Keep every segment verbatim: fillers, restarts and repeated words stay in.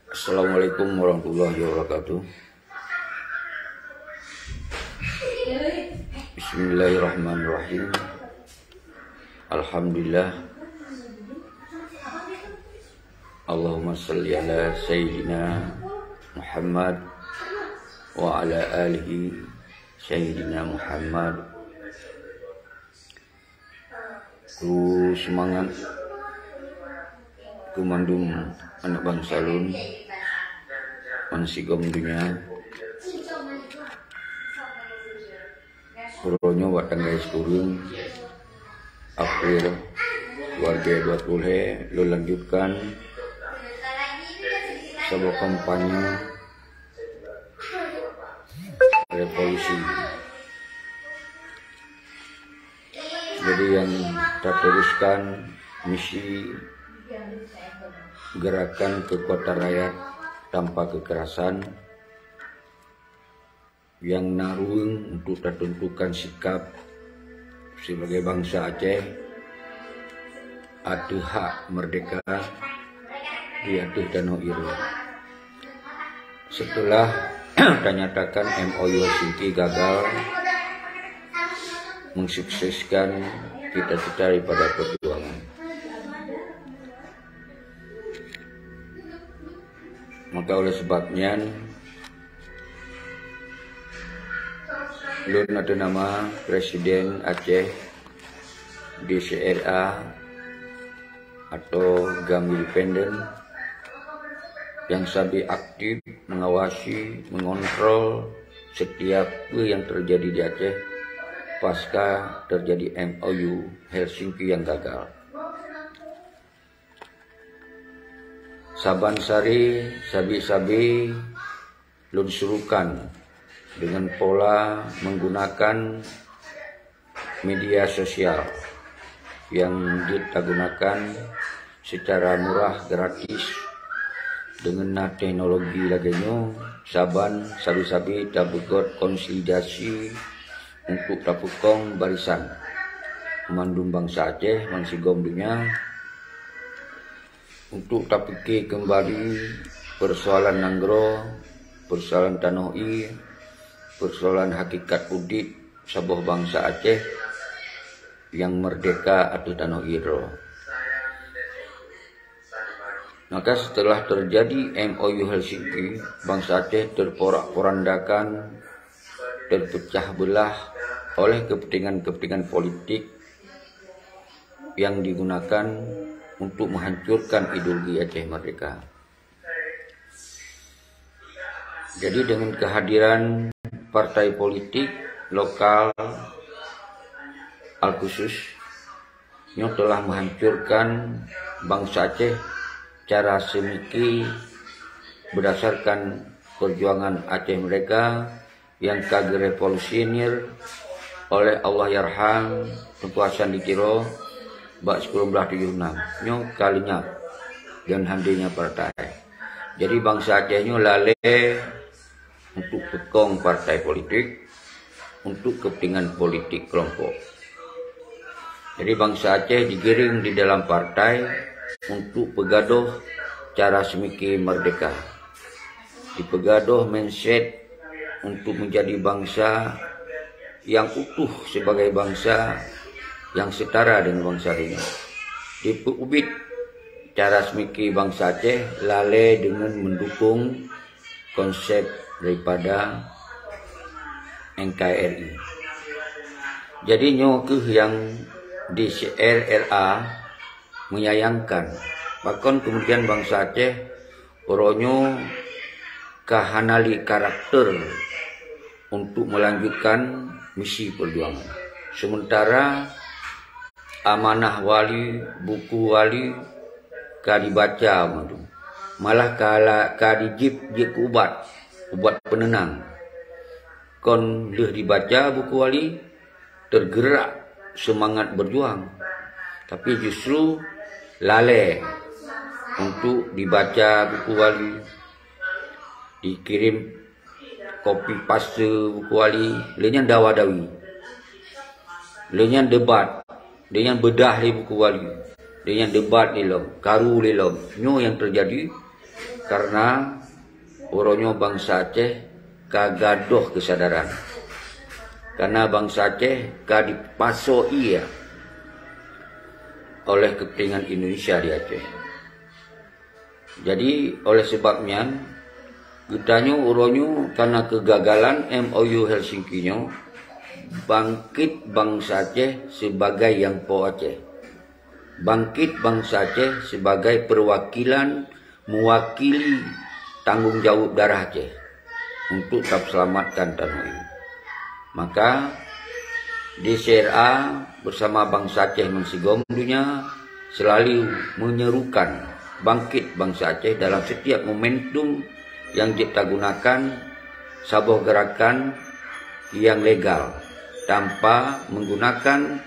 Assalamualaikum warahmatullahi wabarakatuh. Bismillahirrahmanirrahim. Alhamdulillah. Allahumma salli ala Sayyidina Muhammad wa ala alihi Sayyidina Muhammad. Keu seumangat keu mandum aneuk bansa lôn bansigom donya. Uroe nyoe bak tanggai sikureueng April dua ribu dua puluh lhèe, lôn lanjutkan saboh kampanye revolusi. Jadi, nyang tateruskan misi gerakan kekuatan rakyat tanpa kekerasan nyang na ruweueng untuk tatentukan sikap sibagai bansa Aceh ateueh hak merdeka di ateueh tanoh Iro. Setelah tanyatakan M O U Helsinki gagal mensukseskan cita-cita daripada perjuangan, maka oleh sebab nyan, lôn ateueh nama Presiden Aceh D C R A atau GAM Independen nyang sabe aktif mengawasi, mengontrol setiap peue nyang terjadi di Aceh pasca terjadi M O U Helsinki nyang gagal. Saban sari, sabe-sabe lôn surukan dengan pola menggunakan media sosial nyang jeuet tagunakan secara murah gratis. Deungon na teknologi lagèe nyoe, saban sabe-sabe tabeugöt konsolidasi untuk tapeukong barisan mandum bansa Aceh bansigom donya untuk tapike keumbali peusoalan nanggroe, peusoalan tanoh ié, peusoalan hakikat udép saboh bansa Aceh nyang merdeka ateueh tanoh ié droe. Maka setelah terjadi M O U Helsinki, bansa Aceh terporak-porandakan, terpecah belah oleh kepentingan-kepentingan politik yang digunakan untuk menghancurkan ideologi Aceh Merdeka. Jadi, dengan kehadiran partai politik lokal, alkhusus, nyoe telah menghancurkan bansa Aceh cara semiki berdasarkan perjuangan Aceh Merdeka nyang ka geurevolusionir oleh Allahyarham Teungku Hasan di Tiro bak sikureueng blaih tujoh nam. Nyoe ka leunyap dan handainya partai. Jadi, bansa Aceh nyoe lalée untuk peukong partai politik, untuk kepentingan politik kelompok. Jadi, bansa Aceh digiring di dalam partai untuk peugadôh cara semiki merdeka. Dipeugadôh mindset untuk menjadi bansa yang utuh sebagai bansa yang setara dengan bansa dunia. Dipeuubit cara semiki bansa Aceh lalée deungon mendukung konsep daripada N K R I. Jadi, nyoe kheueh nyang D C R R A menyayangkan. Pakon kemudian bansa Aceh uroe nyoe ka hana lé karakter untuk melanjutkan misi perjuangan. Sementara amanah wali, buku wali ka dibaca mandum. Malah ka la-, ka dijieb jeuet keu ubat, ubat peunenang. Kon lheueh dibaca buku wali, tergerak semangat berjuang. Tapi justru lalée untuk dibaca buku wali, dikirim copy paste buku wali, lé nyan dawa-dawi. Lé nyan debat, lé nyan beudah lé buku wali, lé nyan debat lé lom, karu lé lom. Nyoe nyang teujadi Karena uroe nyoe bansa Aceh ka gadôh keusadaran. Karena bansa Aceh ka dipasoe oleh keupeuntengan Indonesia di Aceh. Jadi, oleh sebab nyan, geutanyoe uroe nyoe karena keugagalan M O U Helsinki nyoe, bangkét bansa Aceh sibagai nyang po Aceh. Bangkét bansa Aceh sibagai peuwakilan, meuwakili tanggong jaweueb darah Aceh untuk tapeuseulamatkan tanoh nyoe. Maka, D C R A bersama bansa Aceh meusigom donya selalu menyerukan bangkét bansa Aceh dalam setiap momentum nyang jeuet tagunakan saboh gerakan nyang legal tanpa menggunakan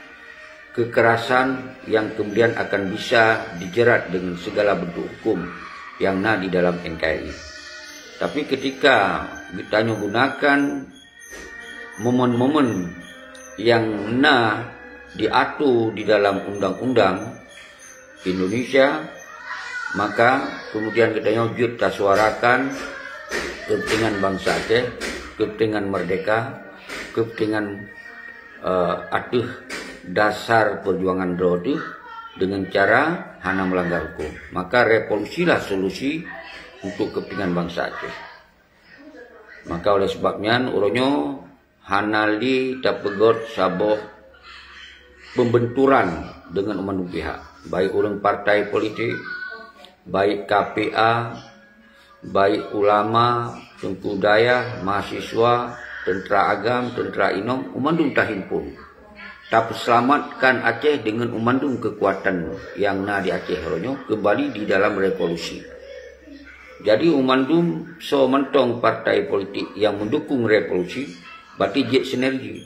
kekerasan yang kemudian akan bisa dijerat dengan segala bentuk hukum yang na di dalam N K R I. Tapi ketika geutanyoe gunakan momen-momen yang na diatur di dalam undang-undang Indonesia, maka kemudian geutanyoe jeuet tasuarakan keupeuntengan bansa Aceh, keupeuntengan merdeka, keupeuntengan eh, ateueh dasar peujuangan droe teuh dengan cara hana meulanggar hukum. Maka revolusilah solusi untuk keupeuntengan bansa Aceh. Maka oleh sebab nyan, uroe nyoe hana lé tapeugot saboh pembenturan dengan mandum pihak, baik ureuëng partai politik, baik K P A, baik ulama, teungku dayah, mahasiswa, teuntra agam, teuntra inong, u mandum tahimpon. Tapeuseulamatkan Aceh deungon u mandum keukuatan nyang na di Aceh uroe nyoe keumbali di dalam revolusi. Jadi, u mandum soe mantong partai politik nyang meudukong revolusi, berarti jeuet sinergi.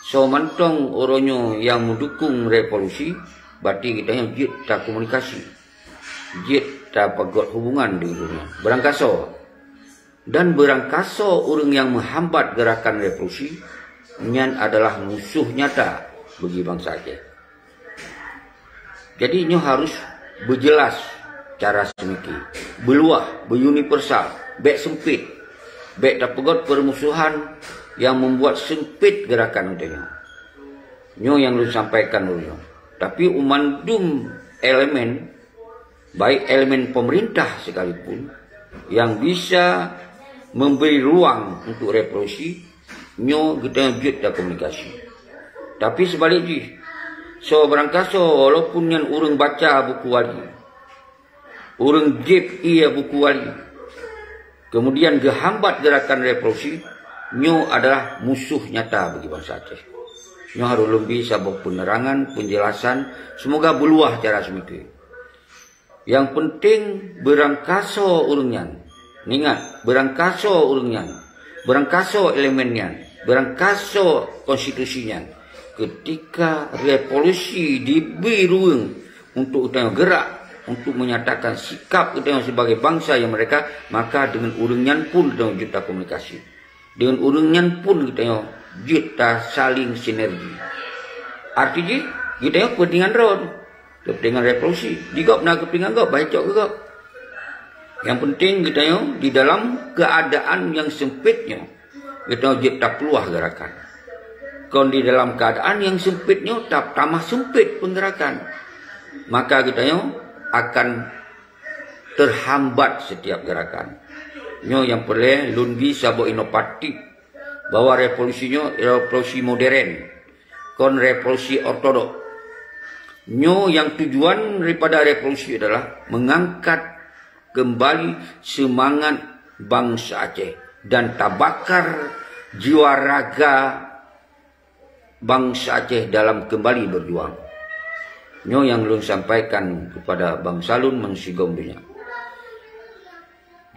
Soe mantong uroe nyoe nyang meudukong revolusi, berarti geutanyoe jeuet takomunikasi, jeuet tapeugot hubungan deungon ureuëng nyan. Beurangkasoe. Dan beurangkasoe ureuëng nyang meuhambat gerakan revolusi, nyan adalah musoh nyata bagi bansa Aceh. Jadi, nyoe harus beujeulaih cara seumike, beuluwah, beuniversal, bék seumpit, bék tapeugot peurmusohan nyang membuat seumpit gerakan geutanyoe. Nyoe nyang lôn sampaikan uroe nyoe. Tapi u mandum elemen, baik elemen pemerintah sekalipun, nyang bisa memberi ruang untuk revolusi, nyoe geutanyoe jeuet takomunikasi. Tapi seubalik jih, soe beurangkasoe walaupun nyan ureuëng baca buku wali, ureuëng jieb ie buku wali, kemudian geuhambat gerakan revolusi, nyoe adalah musoh nyata bagi bansa Aceh. Nyoe harôh lôn bri saboh peunerangan, peunjeulasan, seumoga beuluwah cara seumike. Nyang peunteng beurangkasoe ureuëng nyan. Ingat, beurangkasoe ureuëng nyan, beurangkasoe elemen nyan, beurangkasoe konstitusi nyan. Keutika revolusi dibri ruweueng untuk geutanyoe geurak, untuk menyatakan sikap geutanyoe sibagai bansa nyang merdeka, maka deungon ureuëng nyan pun geutanyoe jeuet takomunikasi. Deungon ureuëng nyan pun geutanyoe jeuet tasaléng sinergi. Arti jih, geutanyoe keupeuntengan droe, keupeuntengan revolusi. Di gob na keupeuntengan gob, bah cok keu gob. Nyang peunteng geutanyoe di dalam keuadaan nyang seumpet nyoe, geutanyoe jeuet tapeuluwah geurakan. Kon di dalam keuadaan nyang seumpet nyoe ta-, tamah seumpet peungeurakan, maka geutanyoe akan terhambat setiap gerakan. Nyoe nyang peureulée lôn bri saboh inovatif bahwa revolusi nyoe revolusi modern, kon revolusi ortodok. Nyoe nyang tujuan daripada revolusi adalah mengangkat kembali semangat bansa Aceh dan tabakar jiwa raga bansa Aceh dalam kembali berjuang. Nyoe nyang lôn sampaikan kepada bansa lôn meusigom donya.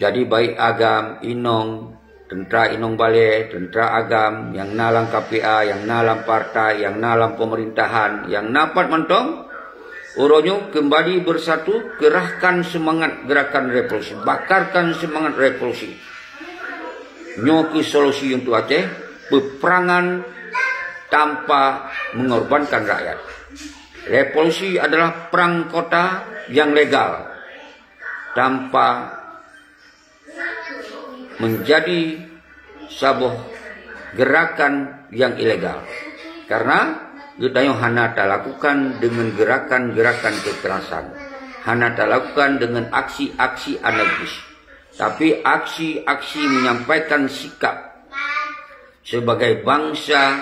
Jadi, baik agam, inong, teuntra inong balée, teuntra agam, nyang na lam K P A, nyang na lam partai, nyang na lam pemerintahan, nyang na pat mantong, uroe nyoe kembali bersatu, kerahkan semangat gerakan revolusi, bakarkan semangat revolusi. Nyoe keuh solusi untuk Aceh, peperangan tanpa mengorbankan rakyat. Revolusi adalah perang kota yang legal, tanpa menjadi saboh gerakan yang ilegal. Karena geutanyoe hana talakukan dengan gerakan-gerakan kekerasan, hana talakukan dengan aksi-aksi anarkis, tapi aksi-aksi menyampaikan sikap sebagai bangsa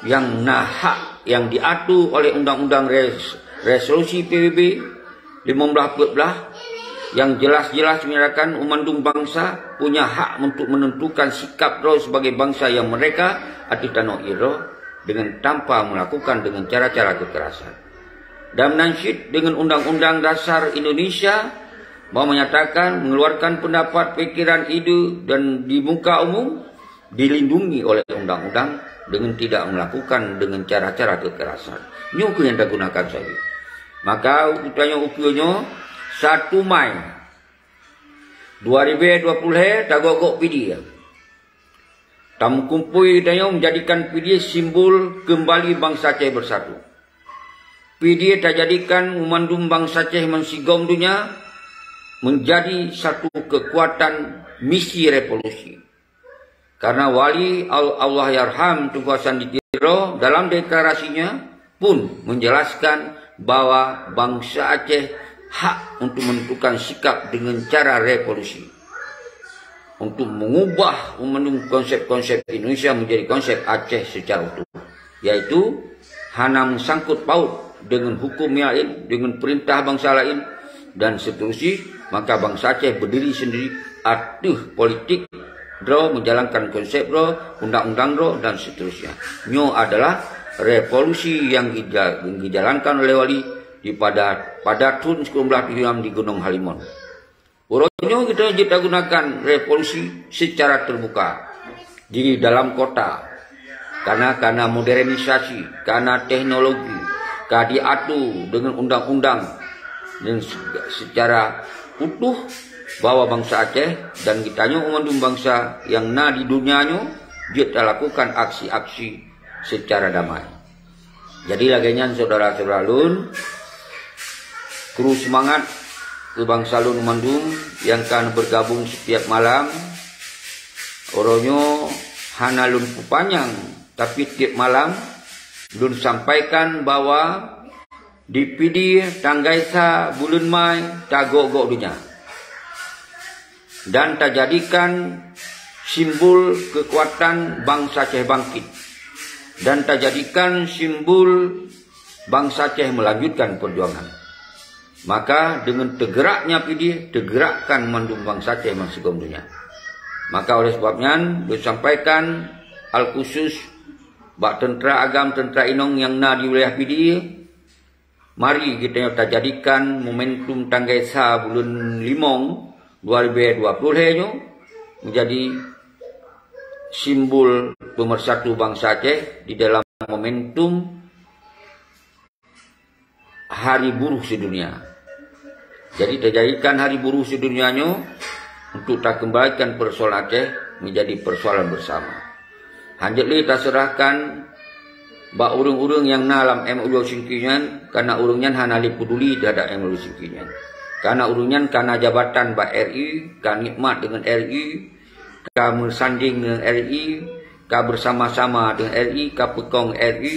yang na hak yang diatur oleh Undang-Undang Res-, Resolusi P B B lima belas empat belas, yang jelas-jelas menyatakan umandum bangsa punya hak untuk menentukan sikap droe sebagai bangsa yang merdeka ateueh tanoh droe dengan tanpa melakukan dengan cara-cara kekerasan. Dan meunan cit dengan Undang-Undang Dasar Indonesia, bahwa menyatakan mengeluarkan pendapat, pikiran, ide dan di muka umum dilindungi oleh undang-undang dengan tidak melakukan dengan cara-cara kekerasan. Nyoe keuh nyang tagunakan sabe. Maka geutanyoe ukeue nyoe, satu Mai dua ribu dua puluh lhèe, tagok-gok Pidie. Tameukumpôi geutanyoe menjadikan Pidie simbol kembali bangsa Aceh bersatu. Pidie tajadikan umandum bangsa Aceh meusigom donya menjadi satu kekuatan misi revolusi. Karena Wali Al-, Allahyarham Teungku Hasan di Tiro dalam deklarasinya pun menjelaskan bahwa bangsa Aceh hak untuk menentukan sikap dengan cara revolusi, untuk mengubah umandum konsep-konsep Indonesia menjadi konsep Aceh secara utuh, yaitu hana meusangkut paut dengan hukum yang lain, dengan perintah bangsa lain, dan seterusnya, maka bangsa Aceh berdiri sendiri ateueh politik droe, menjalankan konsep droe, undang-undang droe, dan seterusnya. Nyoe adalah revolusi yang gija-, yang dijalankan oleh Wali di pada, pada tahun seribu sembilan ratus tujuh puluh enam di Gunung Halimun. Uroe nyoe geutanyoe jeuet tagunakan revolusi secara terbuka di dalam kota. Karena, karena modernisasi, karena teknologi, ka diatur dengan undang-undang dan se-, secara utuh bahwa bangsa Aceh dan geutanyoe mandum bangsa yang na di dunia nyoe jeuet talakukan aksi-aksi secara damai. Jadi lagèe nyan syedara-syedara lôn, kru seumangat keu bansa lôn mandum nyang ka bergabung setiap malam. Uroe nyoe hana lôn peupanyang, tapi tiep malam lôn sampaikan bahwa di Pidie tanggai sa buleuen Mai tagok-gok donya dan tajadikan simbol kekuatan bangsa Aceh bangkit, dan tajadikan simbol bangsa Aceh melanjutkan perjuangan. Maka dengan teugeraknya Pidie, teugerakkan mandum bangsa Aceh meusigom donya. Maka oleh sebab nyan, lôn sampaikan al khusus bak teuntra agam, teuntra inong nyang na di wilayah Pidie, mari geutanyoe tajadikan momentum tanggai sa buleuen limong dua ribu dua puluh lhèe nyoe menjadi simbol pemersatu bangsa Aceh di dalam momentum Hari Buruh Sedunia. Jadi, tajadikan Hari Buruh Sedunia nyoe untuk takeumbalikan persoalan Aceh menjadi persoalan bersama. Hanjeuet lé taseurahkan bak ureuëng-ureuëng nyang na lam M O U Helsinki nyan, karena ureuëng nyan hana lé peduli terhadap M O U Helsinki nyan. Karena ureuëng nyan kana jabatan bak R I, ka nikmat dengan R I, ka meusanding dengan R I, ka bersama-sama dengan R I, ka peukong R I.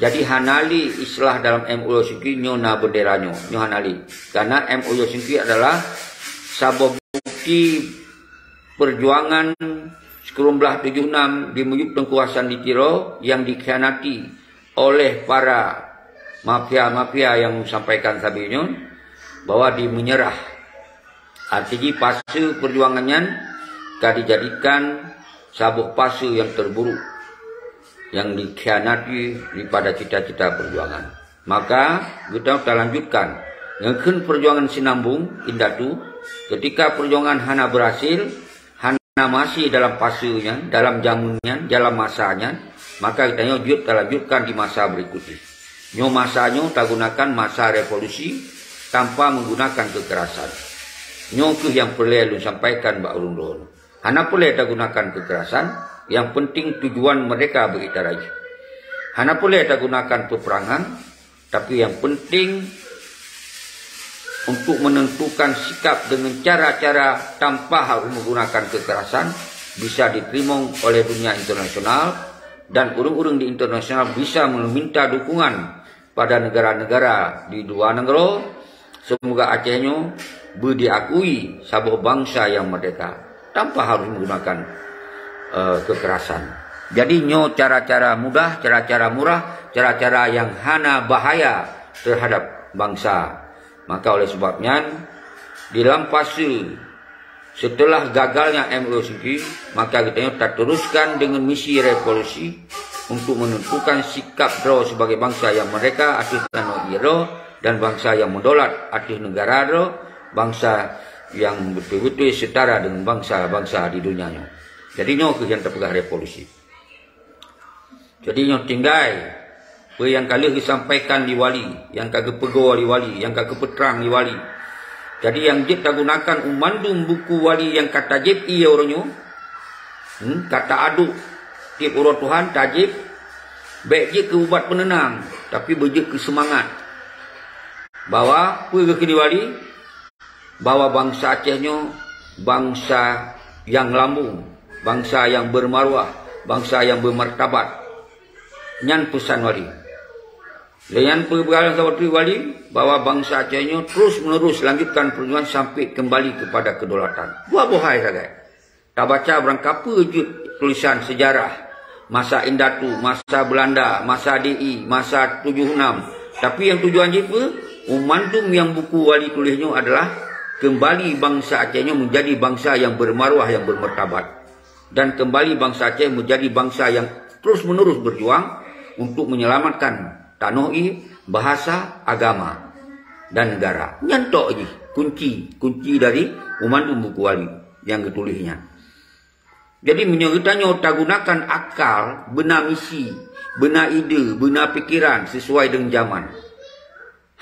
Jadi hana lé istilah dalam M O U Helsinki nyoe na bendera nyoe, nyoe hana lé. Karena M O U Helsinki adalah saboh bukti perjuangan sikureueng blaih tujoh enam di miyueb Teungku Hasan di Tiro yang dikhianati oleh para mafia-mafia nyang sampaikan sabe nyoe bahwa di meunyeurah. Arti jih pasu perjuangan nyan ka dijadikan saboh pasu nyang terburuk, nyang dikhianati daripada cita-cita perjuangan. Maka geutanyoe talanjutkan. Nyang kheun perjuangan sinambong, indatu, ketika perjuangan hana berhasil, hana masih dalam fase nyan, dalam jameun nyan, dalam masa nyan, maka geutanyoe jeuet talanjutkan di masa berikut jih. Nyoe masa nyoe tagunakan masa revolusi tanpa menggunakan kekerasan. Nyoe kheueh nyang peureulée lôn sampaikan bak ureuëng droeneuh. Hana peureulée tagunakan kekerasan, nyang penting tujuan merdeka beu ita raih. Hana peureulée tagunakan peperangan, tapi nyang penting untuk menentukan sikap dengan cara-cara tanpa harus menggunakan kekerasan bisa diterima oleh dunia internasional, dan ureuëng-ureuëng di internasional bisa meminta dukungan pada negara-negara di luar negara, semoga Aceh nyoe beu diakui saboh bangsa yang merdeka tanpa harus menggunakan, eh, kekerasan. Jadi nyoe cara-cara mudah, cara-cara murah, cara-cara yang hana bahaya terhadap bangsa. Maka oleh sebab nyan, di dalam fase setelah gagalnya M O C P, maka kita nyoe tateruskan dengan misi revolusi untuk menentukan sikap droe sebagai bangsa yang merdeka ateueh tanoh ie droe dan bangsa yang meudolat ateueh negara droe, bangsa yang beutôi-beutôi setara dengan bangsa-bangsa di dunia nyoe. Jadi nyoe kheueh nyang tapeugah revolusi. Jadi nyoe tinggai peue nyang ka lheueh geusampaikan di wali, nyang ka geupeugo di wali, nyang ka geupeutrang di wali. Jadi nyang jeuet tagunakan u mandum buku wali nyang ka tajieb ie uroe nyoe, hmm, ka taaduk tieb uroe Tuhan tajieb, bék jeuet keu ubat peuneunang, tapi beujeuet keu seumangat. Bahwa peue geukheun di wali, bahwa bangsa Aceh nyoe bangsa nyang lambung, bangsa nyang bermaruah, bangsa nyang bermartabat. Nyan peusan wali. Lé nyan peugah lom saboh teuk wali bahwa bangsa Aceh nyoe terus menerus lanjutkan perjuangan sampai kembali kepada kedaulatan. Dua boh hai sagai. Tabaca barangkapeue jeuet tulisan sejarah masa indatu, masa Belanda, masa D I, masa tujoh enam. Tapi nyang tujuan jih peue? Mandum nyang buku wali tuléh nyoe adalah kembali bangsa Aceh nyoe menjadi bangsa yang bermaruah, yang bermartabat. Dan kembali bangsa Aceh menjadi bangsa yang terus-menerus berjuang untuk menyelamatkan tanoh ie, bahasa, agama, dan negara. Nyan tok jih kunci, kunci dari mandum buku wali nyang geutuléh nyan. Jadi, meunyoe geutanyoe tagunakan akal, beuna misi, beuna ide, beuna pikeran sesuai deungon jaman.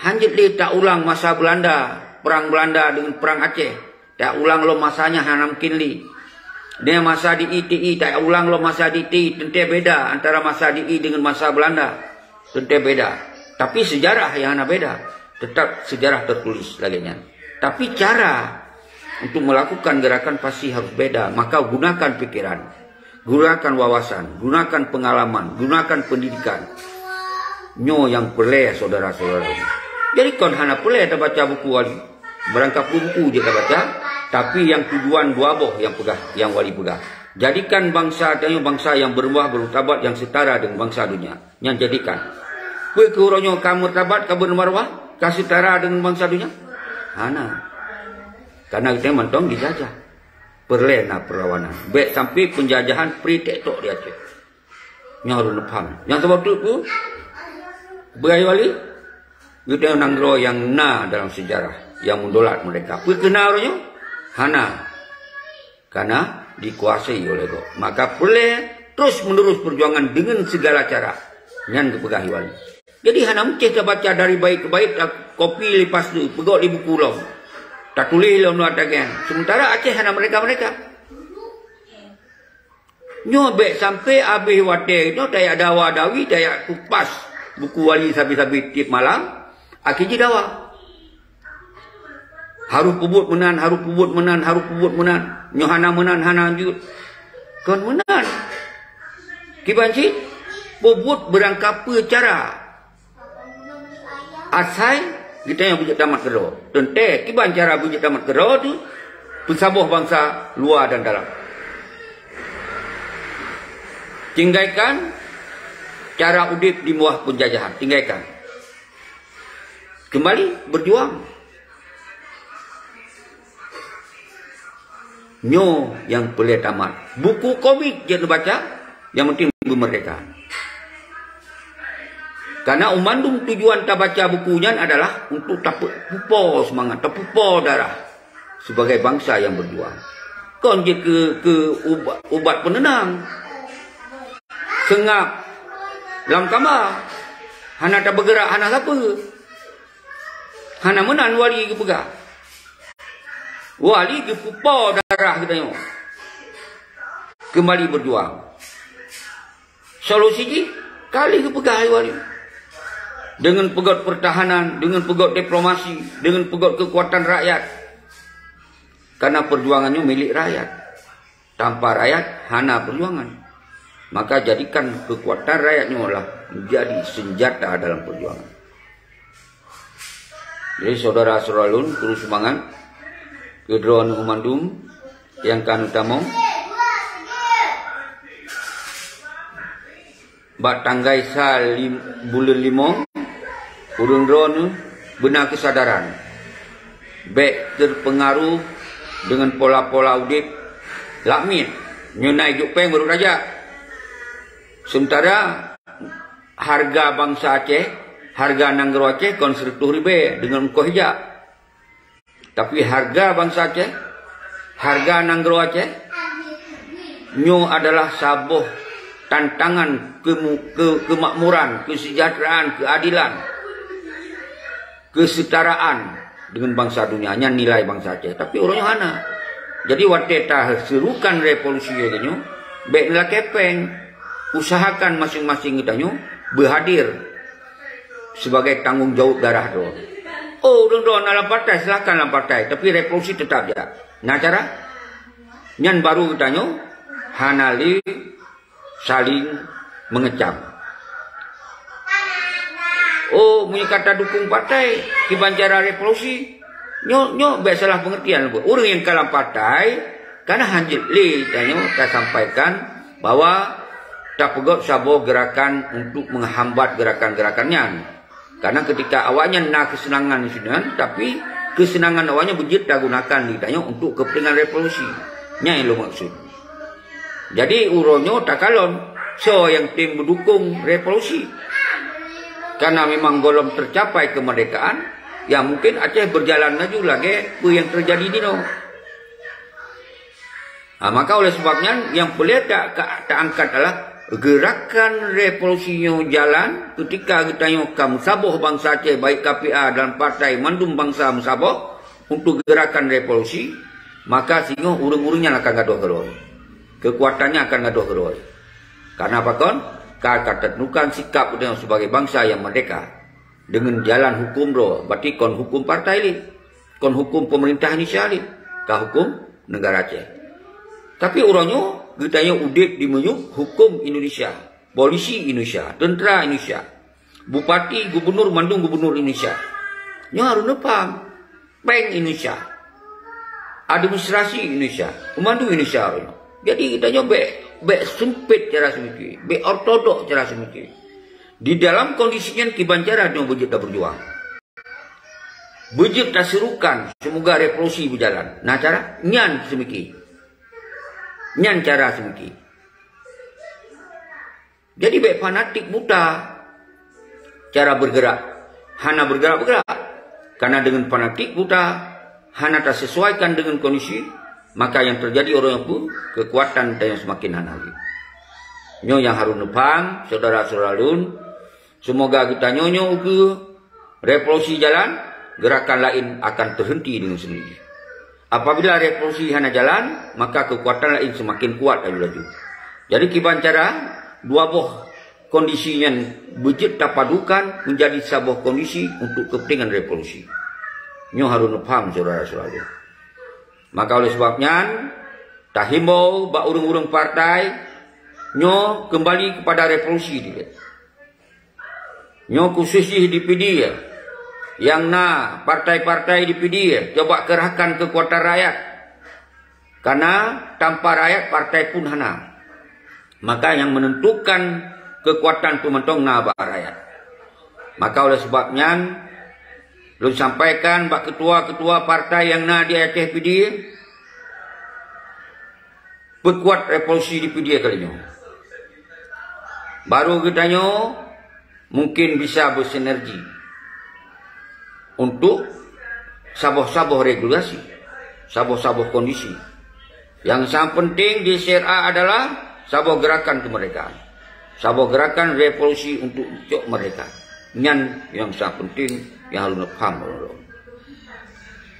Hanjeuet lé taulang masa Belanda, perang Belanda deungon perang Aceh. Taulang lom masa nyan hana mungken lé. Di masa di I T I, taulang lom masa di I T I, teuntée beda antara masa di I deungon masa Belanda. Teuntée beda. Tapi sejarah nyang hana beda. Tetap sejarah tertulis lagée nyan. Tapi cara untuk melakukan gerakan pasti harus beda. Maka gunakan pikiran, gunakan wawasan, gunakan pengalaman, gunakan pendidikan. Nyoe nyang peureulée, saudara-saudara. Jadi kon hana peureulée tabaca buku wali. Barangkapeue buku jeuet tabaca, tapi nyang tujuan dua boh nyang peugah, nyang wali peugah. Jadikan bangsa tanyoe bangsa nyang bermaruah, bermartabat, nyang setara dengan bangsa dunia. Nyan jadikan. Peue keuh uroe nyoe ka martabat, ka bermaruah, ka setara dengan bangsa dunia? Hana. Karena geutanyoe mantong dijajah. Peureulée na perlawanan. Bék sampai penjajahan pri tek tok di Aceh. Nyoe harôh neupham. Nyang saboh teuk peue? Beuai wali? Geutanyoe nanggroe nyang na dalam sejarah, nyang meudolat merdeka. Peue keuh na uroe nyoe? Hana. Karena dikuasai oleh gob. Maka peureulée terus-menerus perjuangan dengan segala cara. Nyan geupeugah wali. Jadi hana meucéh tabaca dari bait keu bait, kopi lepas tu, peugok di buku lom. Tatuléh lom nyoe ata nyan. Sementara Aceh hana merdeka-merdeka. Nyoe bék sampai abéh watée nyoe tajak dawa-dawi, tajak kupas buku wali sabe-sabe tieb malam, akhé jih dawa. Harôh peubuet meunan, harôh peubuet meunan, harôh peubuet meunan. Nyoe hana meunan, hana jeuet. Kon meunan. Kiban cit, peubuet beurangkapeue cara. Asai geutanyoe beujeuet tamat keudroe. Teuntée kiban cara beujeuet tamat keudroe tu, peusaboh bansa luwa dan dalam. Tinggaikan cara udeb di bawah penjajahan. Tinggaikan. Kembali berjuang. Nyoe nyang peureulée tamat. Buku komik jeuet neubaca, nyang penting beumerdeka. Karena mandum tujuan tabaca buku nyan adalah untuk tapeupo seumangat, tapeupo darah sebagai bangsa nyang berjuang. Kon jeuet keu, keu ubat, ubat peuneunang. Seungab lam kama, hana tabeugeurak, hana sapeue. Hana meunan wali geupeugah. Wali geupeupo darah geutanyoe. Kembali berjuang. Solusi jih, ka lheueh geupeugah lé wali. Deungon peugöt peurtahanan, deungon peugöt diplomasi, deungon peugöt keukuatan rakyat. Karena perjuangan nyoe milék rakyat. Tanpa rakyat, hana perjuangan. Maka jadikan keukuatan rakyat nyoe lah menjadi senjata dalam perjuangan. Jadi, syedara-syedara lôn, kuru seumangat, keu droeneuh mandum nyang ka neutamong, bak tanggai sa lim-, buleuen limong, ureuëng droeneuh beuna keusadaran. Bék teupeungaruh deungon pola-pola udeb lak miet, nyoe na ijok péng barô tajak. Sementara hareuga bansa Aceh, hareuga nanggroe Aceh kon sireutoh ribée deungon meukoh ijak. Tapi hareuga bansa Aceh, hareuga nanggroe Aceh, nyoe adalah saboh tantangan kemu-, ke-, keumakmuran, keuseujahteuraan, keuadilan, keuseutaraan deungon bansa donya. Nyan nilai bansa Aceh. Tapi uroe nyoe hana. Jadi, watée taseurukan revolusi lagée nyoe, bék neulakée péng. Usahakan maséng-maséng geutanyoe beuhadir sibagai tanggong jaweueb darah droe. Oh, ureuëng droe na lam partai, silahkan lam partai, tapi revolusi teutap jak. Na cara? Nyan barô geutanyoe hana lé saléng meungecam. Oh, meunyoe ka tadukong partai, kiban cara revolusi, nyoe, nyoe bék salah peungeurtian lé. Ureuëng nyang ka lam partai, kana hanjeuet lé tanyoe tasampaikan bahwa tapeugöt saboh geurakan untuk menghambat geurakan-geurakan nyan. Karena ketika awaknyan na keuseunangan sinan, tapi keuseunangan awaknyan beujeuet tagunakan di tanyoe untuk keupeuntengan revolusi. Nyan nyang lôn maksud. Jadi, uroe nyoe takalon soe nyang tem meudukong revolusi. Karena memang gohlom teucapai keumeurdekaan, ya mungkin Aceh beujalan laju lagée peue nyang teujadi jinoe. Ha, maka oleh sebab nyan, nyang peureulée ta-, ka-, taangkat adalah geurakan revolusi nyoe jalan keutika geutanyoe ka meusaboh bansa Aceh, baik K P A dan partai mandum bansa meusaboh untuk geurakan revolusi, maka singoh ureuëng-ureuëng nyan akan gadôh keudroe. Keukuatan nyan akan gadôh keudroe. Karena pakon? Ka, ka teuteuntukan sikap geutanyoe sebagai bansa nyang merdeka. Deungon jalan huköm droe, berarti kon huköm partai lé, kon huköm peumeurintah Indonesia lé, ka huköm neugara Aceh. Tapi uroe nyoe geutanyoe udeb di miyueb huköm Indonesia, polisi Indonesia, teuntra Indonesia, bupati, gubunur, mandum gubunur Indonesia. Nyoe harôh neupaham, péng Indonesia, administrasi Indonesia, mandum Indonesia uroe nyoe. Jadi geutanyoe bék, bék seumpet cara seumike, bék ortodok cara seumike. Di dalam kondisi nyan kiban cara nyoe beujeuet tabeujuang. Beujeuet taserukan, semoga revolusi beujalan. Na cara? Nyan seumike. Nyan cara seumike. Jadi bék fanatik buta cara bergerak. Hana bergerak-bergerak. Karena deungon fanatik buta, hana tasesuaikan deungon kondisi, maka nyang teujadi uroe nyoe peue? Keukuatan tanyoe seumaken hana lé. Nyoe nyang harôh neupaham, syedara-syedara lôn, Seumoga geutanyoe nyoe ukeue revolusi jalan, geurakan laén akan teuheunti deungon seundiri. Apabila revolusi hana jalan, maka keukuatan laén seumaken kuat laju-laju. Jadi kiban cara dua boh kondisi nyan beujeuet tapadukan meunjadi saboh kondisi untuk keupeuntengan revolusi. Nyoe harôh neupaham, syedara-syedara. Maka oleh sebab nyan, tahimbau bak ureuëng-ureuëng partai nyoe keumbali keupada revolusi dilée. Nyoe khusos jih di Pidie, nyang na partai-partai di Pidie, coba keurahkan keukuatan rakyat. Karena tanpa rakyat partai pun hana. Maka nyang menentukan keukuatan peumontong na bak rakyat. Maka oleh sebab nyan, lôn sampaikan bak ketua-ketua partai nyang na di Aceh Pidie, peukuat revolusi di Pidie kali nyoe. Barô geutanyoe mungkin bisa beusinergi untuk saboh-saboh regulasi, saboh-saboh kondisi. Nyang sang penting di C R A adalah saboh gerakan kemerdekaan, saboh gerakan revolusi untuk cok merdeka. Nyan nyang sang penting nyang harôh neupaham lom.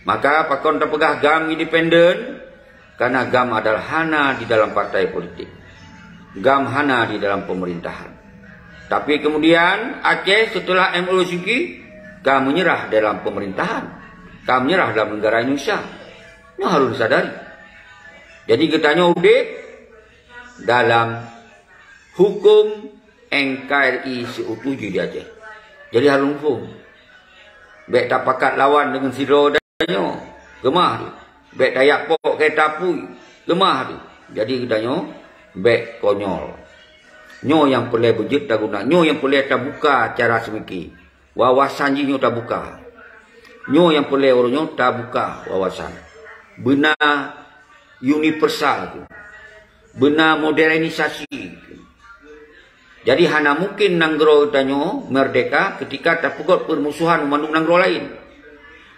Maka pakon tapeugah GAM independen, karena GAM adalah hana di dalam partai politik. GAM hana di dalam pemerintahan. Tapi kemudian Aceh setelah M O U Helsinki ka menyerah dalam pemerintahan, ka menyerah dalam negara Indonesia. Nyoe harus disadari. Jadi geutanyoe udeb dalam hukum N K R I seutuju di Aceh. Jadi harus muphom. Bèk tapakat lawan deungon sidroe tanyoe, keumah teuh. Bèk tajak pok keu tapui, keumah teuh. Jadi geutanyoe bèk konyol. Nyoe nyang peureulèe beujeuet taguna, nyoe nyang peureulèe tabuka cara seumiki. Wawasan jih nyoe tabuka. Nyoe nyang peureulèe uroe nyoe tabuka wawasan. Beuna universal tu. Beuna modernisasi tu. Jadi hana mungkin nanggroe tanyoe merdeka ketika tapeugot permusuhan u mandum nanggroe laén.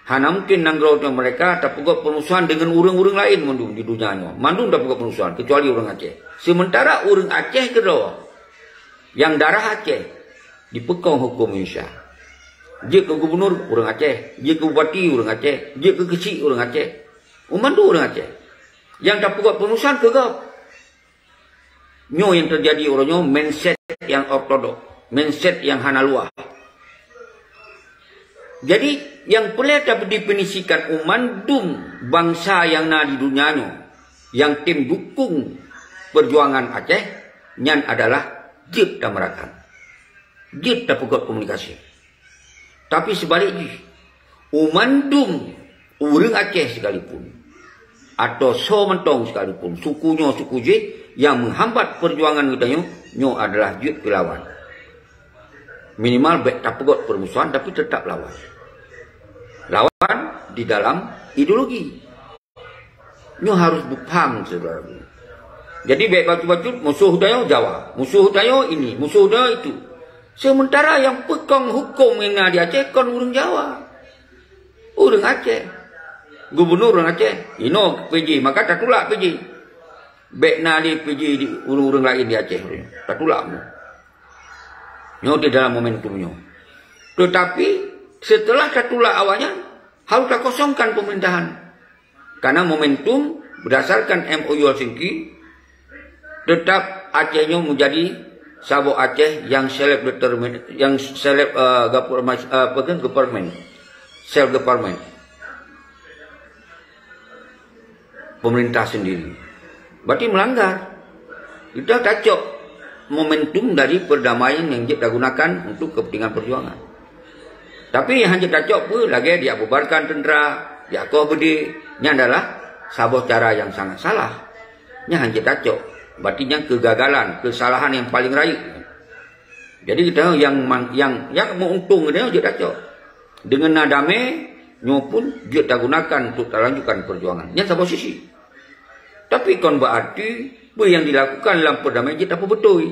Hana mungkin nanggroe tanyoe merdeka tapeugot permusuhan deungon ureuëng-ureuëng laén mandum di dunia nyoe. Mandum tapeugot permusuhan kecuali ureuëng Aceh. Sementara ureuëng Aceh keudroe nyang darah Aceh dipeukong huköm Indonesia. Jeuet keu gubunur ureuëng Aceh, jeuet keu bupati ureuëng Aceh, jeuet keu keuchik ureuëng Aceh. U mandum ureuëng Aceh. Nyang tapeugot permusuhan keu gob. Nyoe nyang teujadi uroe nyoe mindset nyang ortodok, mindset nyang hana luwah. Jadi nyang peureulèe tadefinisikan u mandum bansa nyang na di dunia nyoe nyang tem dukong peujuangan Aceh nyan adalah jeuet tamerakan, jeuet tapeugot komunikasi. Tapi seubalek jih, u mandum ureuëng Aceh sekalipun, atau soe mantong sekalipun, suku nyoe suku jih nyang meuhambat peujuangan geutanyoe, nyoe adalah jeuet keu lawan. Minimal bèk tapeugot peurmusuhan tapi teutap lawan. Lawan di dalam ideologi. Nyoe harôh beupaham, syedara. Jadi bèk bacut-bacut musoh tanyoe Jawa, musoh tanyoe ini, musoh tanyoe itu. Sementara nyang peukong huköm nyang na di Aceh kon ureuëng Jawa. Ureuëng Aceh. Gubunur ureuëng Aceh. Inoe P J, maka tatulak P J. Bèk na lé P J di ureuëng-ureuëng laén di Aceh. Tatulak mu. Nyoe di dalam momentum nyoe. Tetapi setelah tatulak awaknyan, harôh takosongkan pemerintahan. Karena momentum berdasarkan M O U Helsinki, tetap Aceh nyoe menjadi saboh Aceh yang self determin, yang self, eh, government, eh, apa ke, government, self government, pemerintah sendiri. Berarti melanggar. Kita tacok momentum dari perdamaian yang jeuet tagunakan untuk kepentingan perjuangan. Tapi nyang hanjeuet tacok peue lagèe diabubarkan tentara, diakoh beudé, nyan adalah saboh cara nyang sangat salah. Nyan hanjeuet tacok. Berarti nyan kegagalan, kesalahan yang paling rayeuk. Jadi kita yang man-, yang, yang meuuntông geutanyoe jeuet tacok. Deungon na damé, nyoe pun jeuet tagunakan untuk talanjutkan perjuangan. Nyan saboh sisi. Tapi kon berarti peue nyang dilakukan lam perdamaian jeuet tapeubeutôi.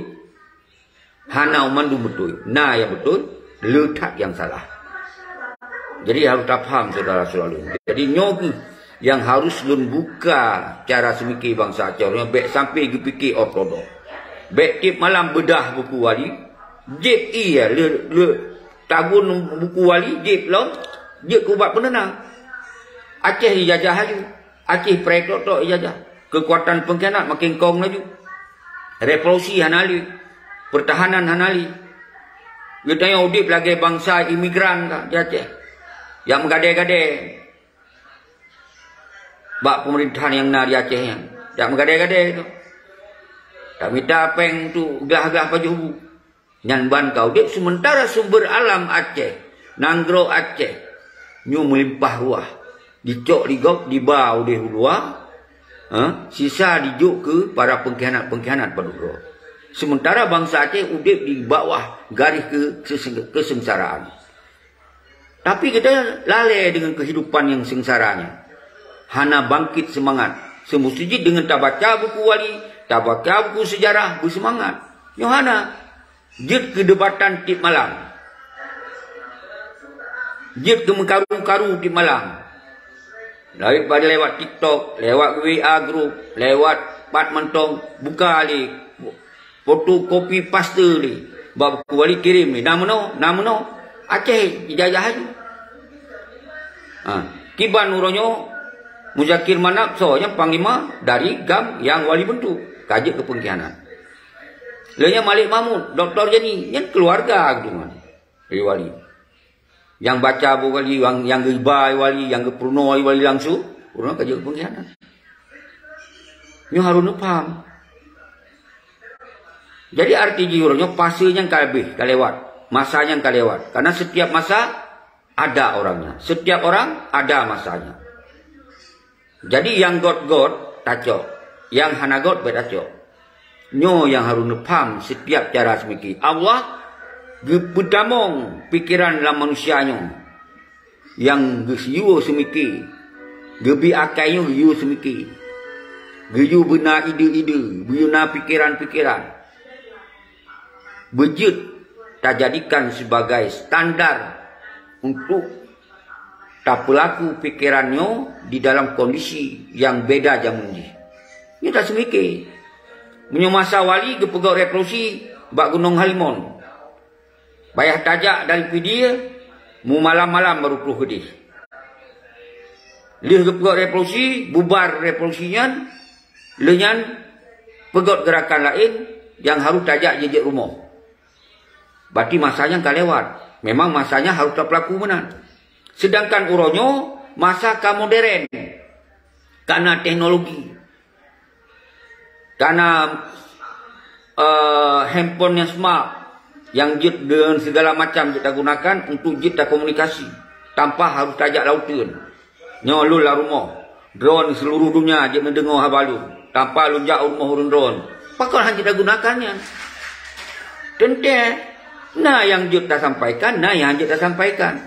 Hana mandum beutôi. Na nyang beutôi, le that nyang salah. Jadi harôh tapaham, syedara-syedara lôn. Jadi nyoe kheueh nyang harôh lôn buka cara seumike bansa Aceh nyoe, bèk sampai geupike ortodok. Bèk tiep malam beudah Buku Wali, jieb ie le, le tagun Buku Wali, jieb lom, jeuet keu ubat peuneunang. Aceh dijajah laju. Aceh preh tok-tok ijajah. Keukuatan pengkhianat makin kong laju. Revolusi hana lé. Pertahanan hana lé. Geutanyoe udép lagèe bansa imigran ka di Aceh. Nyang meugadèe-gadèe bak pemerintahan nyang na di Aceh nyan. Nyang meugadèe-gadèe tu. Tamita péng tu glah-glah pajoh bu. Nyan ban ka udép, sementara sumber alam Aceh, nanggroe Aceh, nyoe meulimpah ruah. Dicok di gob, diba udeh u luwa, ha? Sisa dijok keu para pengkhianat-pengkhianat padub droe. Sementara bansa Aceh udép di bawah garis ke-, kese-, kesengsaraan. Tapi geutanyoe lalè deungon keuhidupan nyang seungsara nyan. Hana bangkit seumangat. Seumusti jih deungon tabaca buku wali, tabaca buku seujarah, beuseumangat. Nyoe hana. Jeuet keu deubatan tiep malam. Jeuet keu meukaru-karu tiep malam. Laén pada lewat TikTok, lewat W A group, lewat pat mantong, buka lé. Fotokopi paste lé. Bak buku wali kirém lé. Na meunoe, na meunoe. Aceh ijajah laju. Ha. Kiban uroe nyoe Muzakir Manaf soe nyang panglima dari GAM nyang wali beuntuk. Ka jeuet keu pengkhianat. Lheueh nyan Malik Mahmud, Doktor Jani, nyan keuluwarga geutanyoe. Wali. Nyang baca buet wali, nyang, nyang geuba wali, nyang geupeurunoe wali langsung, ureueng ka jeuet peungkhianat. Nyoe harôh neupaham. Jadi arti jih uroe nyoe, fase nyan ka habéh, ka lewat. Masa nyan ka lewat. Karena setiap masa ada orangnya. Setiap orang ada masanya. Jadi nyang göt-göt tacok, nyang hana göt bèk tacok. Nyoe nyang harôh neupaham setiap cara seumiki. Allah geupeutamong pikeran lam manusia nyoe. Nyang geuyue seumiki, geubi akai nyoe geuyue seumiki. Geuyue beuna ide-ide, beuna pikeran-pikeran. Beujeuet tajadikan sibagai standar untuk tapeulaku pikeran nyoe di dalam kondisi nyang beda jameun jih. Nyoe taseumike. Meunyoe masa wali geupeugöt revolusi bak Gunong Halimon, payah tajak dari Pidie, mumalam-malam baru troh keudeh. Lheueh geupeugöt revolusi, bubar revolusi nyan, lheueh nyan peugöt geurakan laén nyang harôh tajak jijak rumoh. Berarti masa nyan ka lewat. Memang masa nyan harôh tapeulaku meunan. Sedangkan uroe nyoe masa ka modern. Kana teknologi. Kana, eh, handphone nyang smart, nyang jeuet deungon segala macam jeuet tagunakan untuk jeuet takomunikasi tanpa harôh tajak lam uteuen. Nyoe lôn lam rumoh, droen seuluruh donya jeuet neudeungoe haba lôn, tanpa lôn jak u rumoh ureueng droen. Pakon hana jeuet tagunakan nyan? Teuntèe na nyang jeuet tasampaikan, na nyang hana jeuet tasampaikan.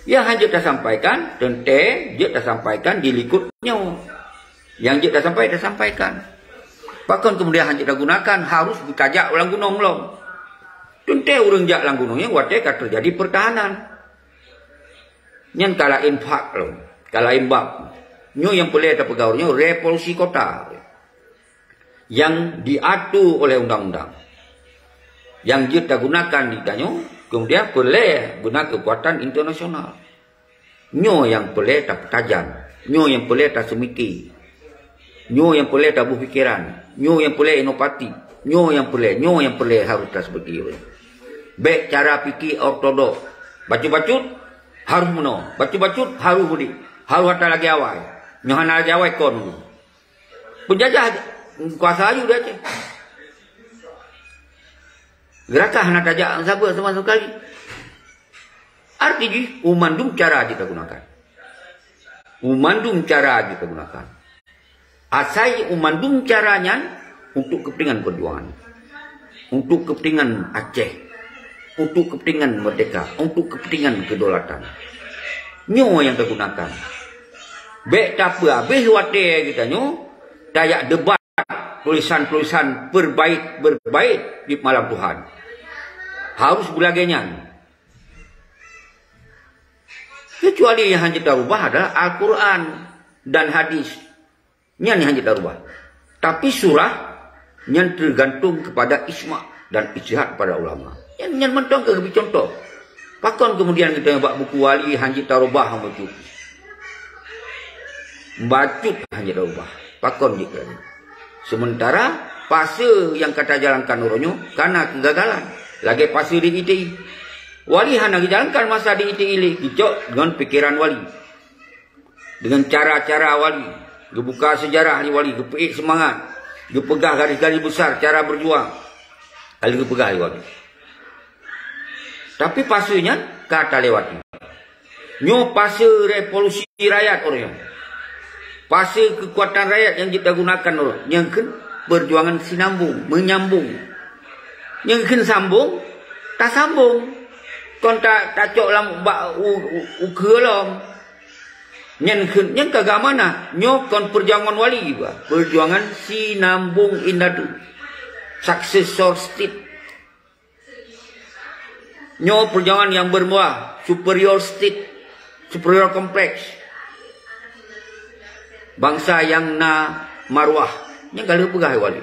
Nyang hana jeuet tasampaikan, teuntèe jeuet tasampaikan di likot nyoe. Nyang jeuet tasampaikan, tasampaikan. Pakon keumudian hana jeuet tagunakan, harôh geutajak lam gunong lom. Teuntèe ureueng jak lam gunong nyan watèe ka teujadi peurtahanan. Nyan ka laén fak lom, ka laén bab. Nyoe nyang peureulèe tapeugah uroe nyoe revolusi kota. Nyang diatur oleh undang-undang. Nyang jeuet tagunakan di tanyoe, keumudian peureulèe beuna keukuatan internasional. Nyoe nyang peureulèe tapeutajan, nyoe nyang peureulèe taseumike, nyoe nyang peureulèe taboh pikeran, nyoe nyang peureulèe inovatif, nyoe nyang peureulèe, nyoe nyang peureulèe harôh taseumike. Bèk cara pike ortodok. Bacut-bacut harôh meunoe, bacut-bacut harôh udép, harôh atra lagèe awai. Nyoe hana lagèe awai kon. Peunjajah kuasa ayue di Aceh. Gerakan hana tajak sabe sama sekali. Arti jih, u mandum cara jeuet tagunakan. U mandum cara jeuet tagunakan. Asai u mandum cara nyan untuk kepentingan perjuangan. Untuk kepentingan Aceh. Untuk kepentingan merdeka. Untuk kepentingan kedaulatan. Nyoe nyang tagunakan. Bèk tapeuhabéh watèe geutanyoe tajak debat tulisan-tulisan berbait-berbait di malam Tuhan. Harôh beulagèe nyan. Kecuali nyang hana jeuet tarubah adalah Al-Quran dan hadis. Nyan nyang hana jeuet tarubah. Tapi surah nyan tergantung kepada ijma dan ijtihad para ulama. Nyan, nyan mantong ka geubri contoh. Pakon keumudian geutanyoe bak buku wali hana jeuet tarubah bacut? Bacut hana jeuet tarubah. Pakon jeuet tarubah? Sementara fase nyang ka tajalankan uroe nyoe kana keugagalan. Lagèe fase di I T I. Wali hana geujalankan masa di I T I lé, geucok deungon pikeran wali. Deungon cara-cara wali, geubuka seujarah lé wali, geupeuék seumangat, geupeugah garis-garis besar cara beujuang. Ka lheueh geupeugah lé wali. Tapi fase nyan ka talewati. Nyoe fase revolusi rakyat uroe nyoe. Fase keukuatan rakyat nyang jeuet tagunakan uroe nyoe, nyang kheun perjuangan sinambung, menyambung. Nyang kheun sambung, tasambung. Kon ta-, tacok lam bak u-, u-, ukeue lom. Nyan kheun, nyan ka geuamanah. Nyoe kon perjuangan wali, bah. Perjuangan sinambung indatu. Successor state. Nyoe perjuangan nyang bermuara superior state, superior complex. Bansa nyang na marwah, nyang ka lheueh peugah lé wali.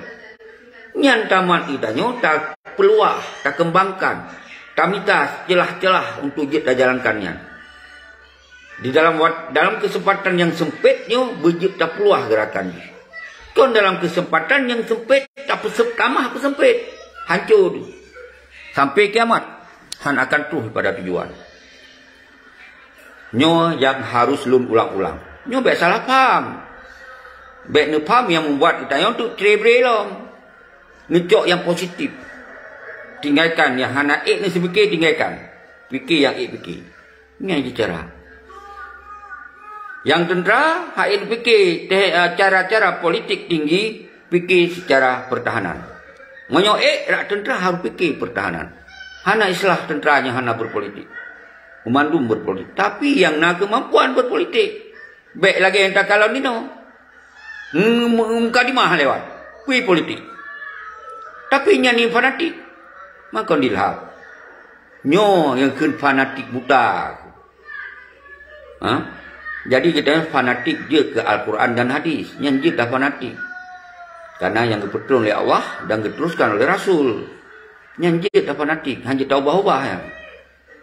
Nyan tamat geutanyoe tapeuluah, takeumbangkan, tamita ceulah-ceulah untuk jeuet tajalankan nyan. Di dalam wat-, dalam keuseumpatan nyang seumpét nyoe beujeuet tapeuluah geurakan jih. Kon dalam keuseumpatan nyang seumpét Peusem-, tamah peusempit, hancô tu. Sampai kiamat, han akan troh pada tujuan. Nyoe nyang harus lôn ulang-ulang. Nyoe bék salah paham. Bék neupham nyang membuat geutanyoe tu cerai-berai lom. Neucok nyang positif. Tinggalkan nyang hana ék neuseumiké, tinggalkan. Piké nyang ék piké. Nyan cit cara. Nyang teuntra, han ék piké teh, eh, cara-cara politik tinggi, piké secara pertahanan. Meunyoe ék, rak teuntra harus piké pertahanan. Hana istilah teuntra nyang hana berpolitik. Meumandum berpolitik. Tapi nyang na keumampuan berpolitik. Bék lagée nyang takalon inoe. Mukadimah lewat. Kui politik. Tapi nyan ni fanatik. Makon dilhab. Nyoe nyang kheun fanatik buta. Ha? Jadi geutanyoe fanatik jeuet keu Al-Quran dan hadis. Nyan jeuet dah fanatik. Karena nyang geupeutrön lé Allah dan geuteruskan oleh Rasul. Nyan jeuet dah fanatik. Han jeuet taubah-ubah nyan.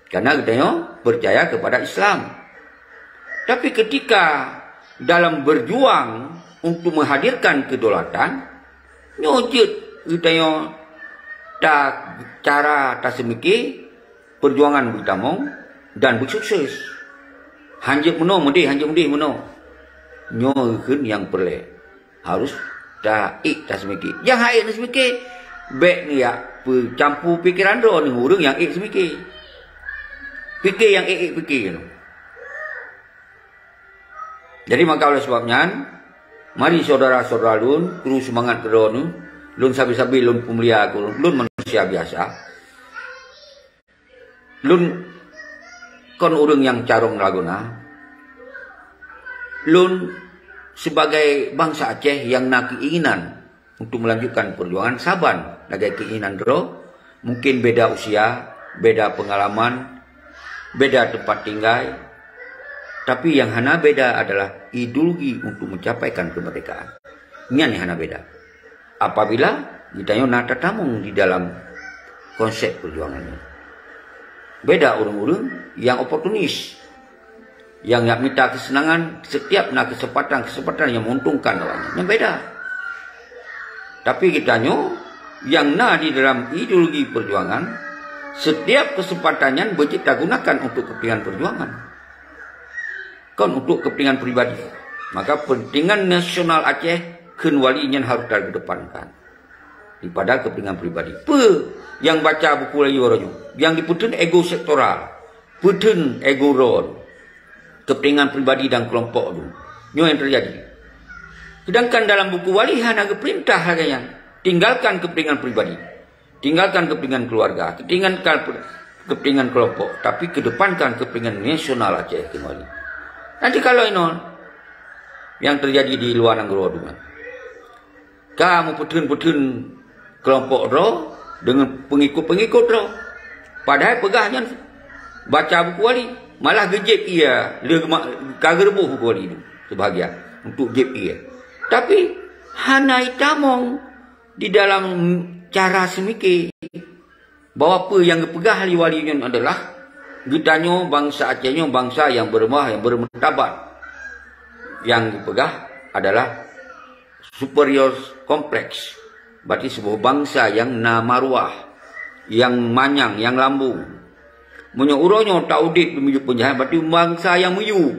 Karena geutanyoe percaya kepada Islam. Tapi ketika dalam berjuang untuk menghadirkan kedaulatan, nyoe jeuet geutanyoe ta-, cara taseumiké perjuangan beutamong dan beusukses. Han jeuet meunoe meudeh, han jeuet meudeh meunoe. Nyoe kheun nyang peureulée. Harus ta-ék taseumiké. Nyang han ék neuseumiké, bék neuyak peucampu pikeran droeneuh ureuëng nyang ék seumiké. Piké nyang ék-ék piké nyoe. Jadi maka oleh sebab nyan, mari syedara-syedara lôn, kru seumangat keudroe neuh, lôn sabe-sabe lôn peumulia keu lôn, lôn manusia biasa. Lôn kon ureuëng nyang carông lagoe na. Lôn sibagai bansa Aceh nyang na keuinginan untuk meulanjutkan peujuangan saban lagée keuinginan droe, mungken beda usia, beda peungalaman, beda teumpat tinggai, tapi nyang hana beda adalah ideologi untuk mencapaikan kemerdekaan. Nyan nyang hana beda. Apabila geutanyoe na tatamong di dalam konsep peujuangan nyoe. Beda ureuëng-ureuëng nyang oportunis, nyang jak mita keuseunangan setiap na keuseumpatan-keuseumpatan nyang meuuntungkan awaknyan. Nyan beda. Tapi geutanyoe nyang na di dalam ideologi peujuangan, setiap keuseumpatan nyan beujeuet tagunakan untuk keupeuntengan peujuangan. Kon untuk keupeuntengan pribadi. Maka keupeuntengan nasional Aceh kheun wali nyan harôh tageudepankan daripada keupeuntengan pribadi. Peue nyang baca buku laju uroe nyoe? Nyang jipeutheun ego sektoral, peutheun ego droe, keupeuntengan pribadi dan keulompok droe. Nyoe nyang teujadi. Sedangkan dalam buku wali hana geupeurintah lagée nyan. Tinggalkan keupeuntengan pribadi. Tinggalkan keupeuntengan keuluwarga, tinggalkan keupeuntengan keulompok, tapi keudepankan keupeuntengan nasional Aceh keunoe. Nanti kalau inoe nyang teujadi di luwa nanggroe dum, ka meupeutheun-peutheun keulompok droe deungon peungikot-peungikot droe. Padahai peugah nyan baca buku wali, malah geujieb ie, lheueh geuma-, ka geureuboh buku wali nyan seubahagian untuk jieb ie. Tapi hana itamong di dalam cara seumiké bahwa peue nyang geupeugah lé wali nyan adalah geutanyoe bansa Aceh nyoe bansa nyang beureumah, nyang beureumatabat. Nyang geupeugah adalah superior complex, berarti saboh bansa nyang na maruah, nyang manyang, nyang lambong. Meunyoe uroe nyoe taudeb di miyueb peunjahat, berarti bansa nyang miyueb.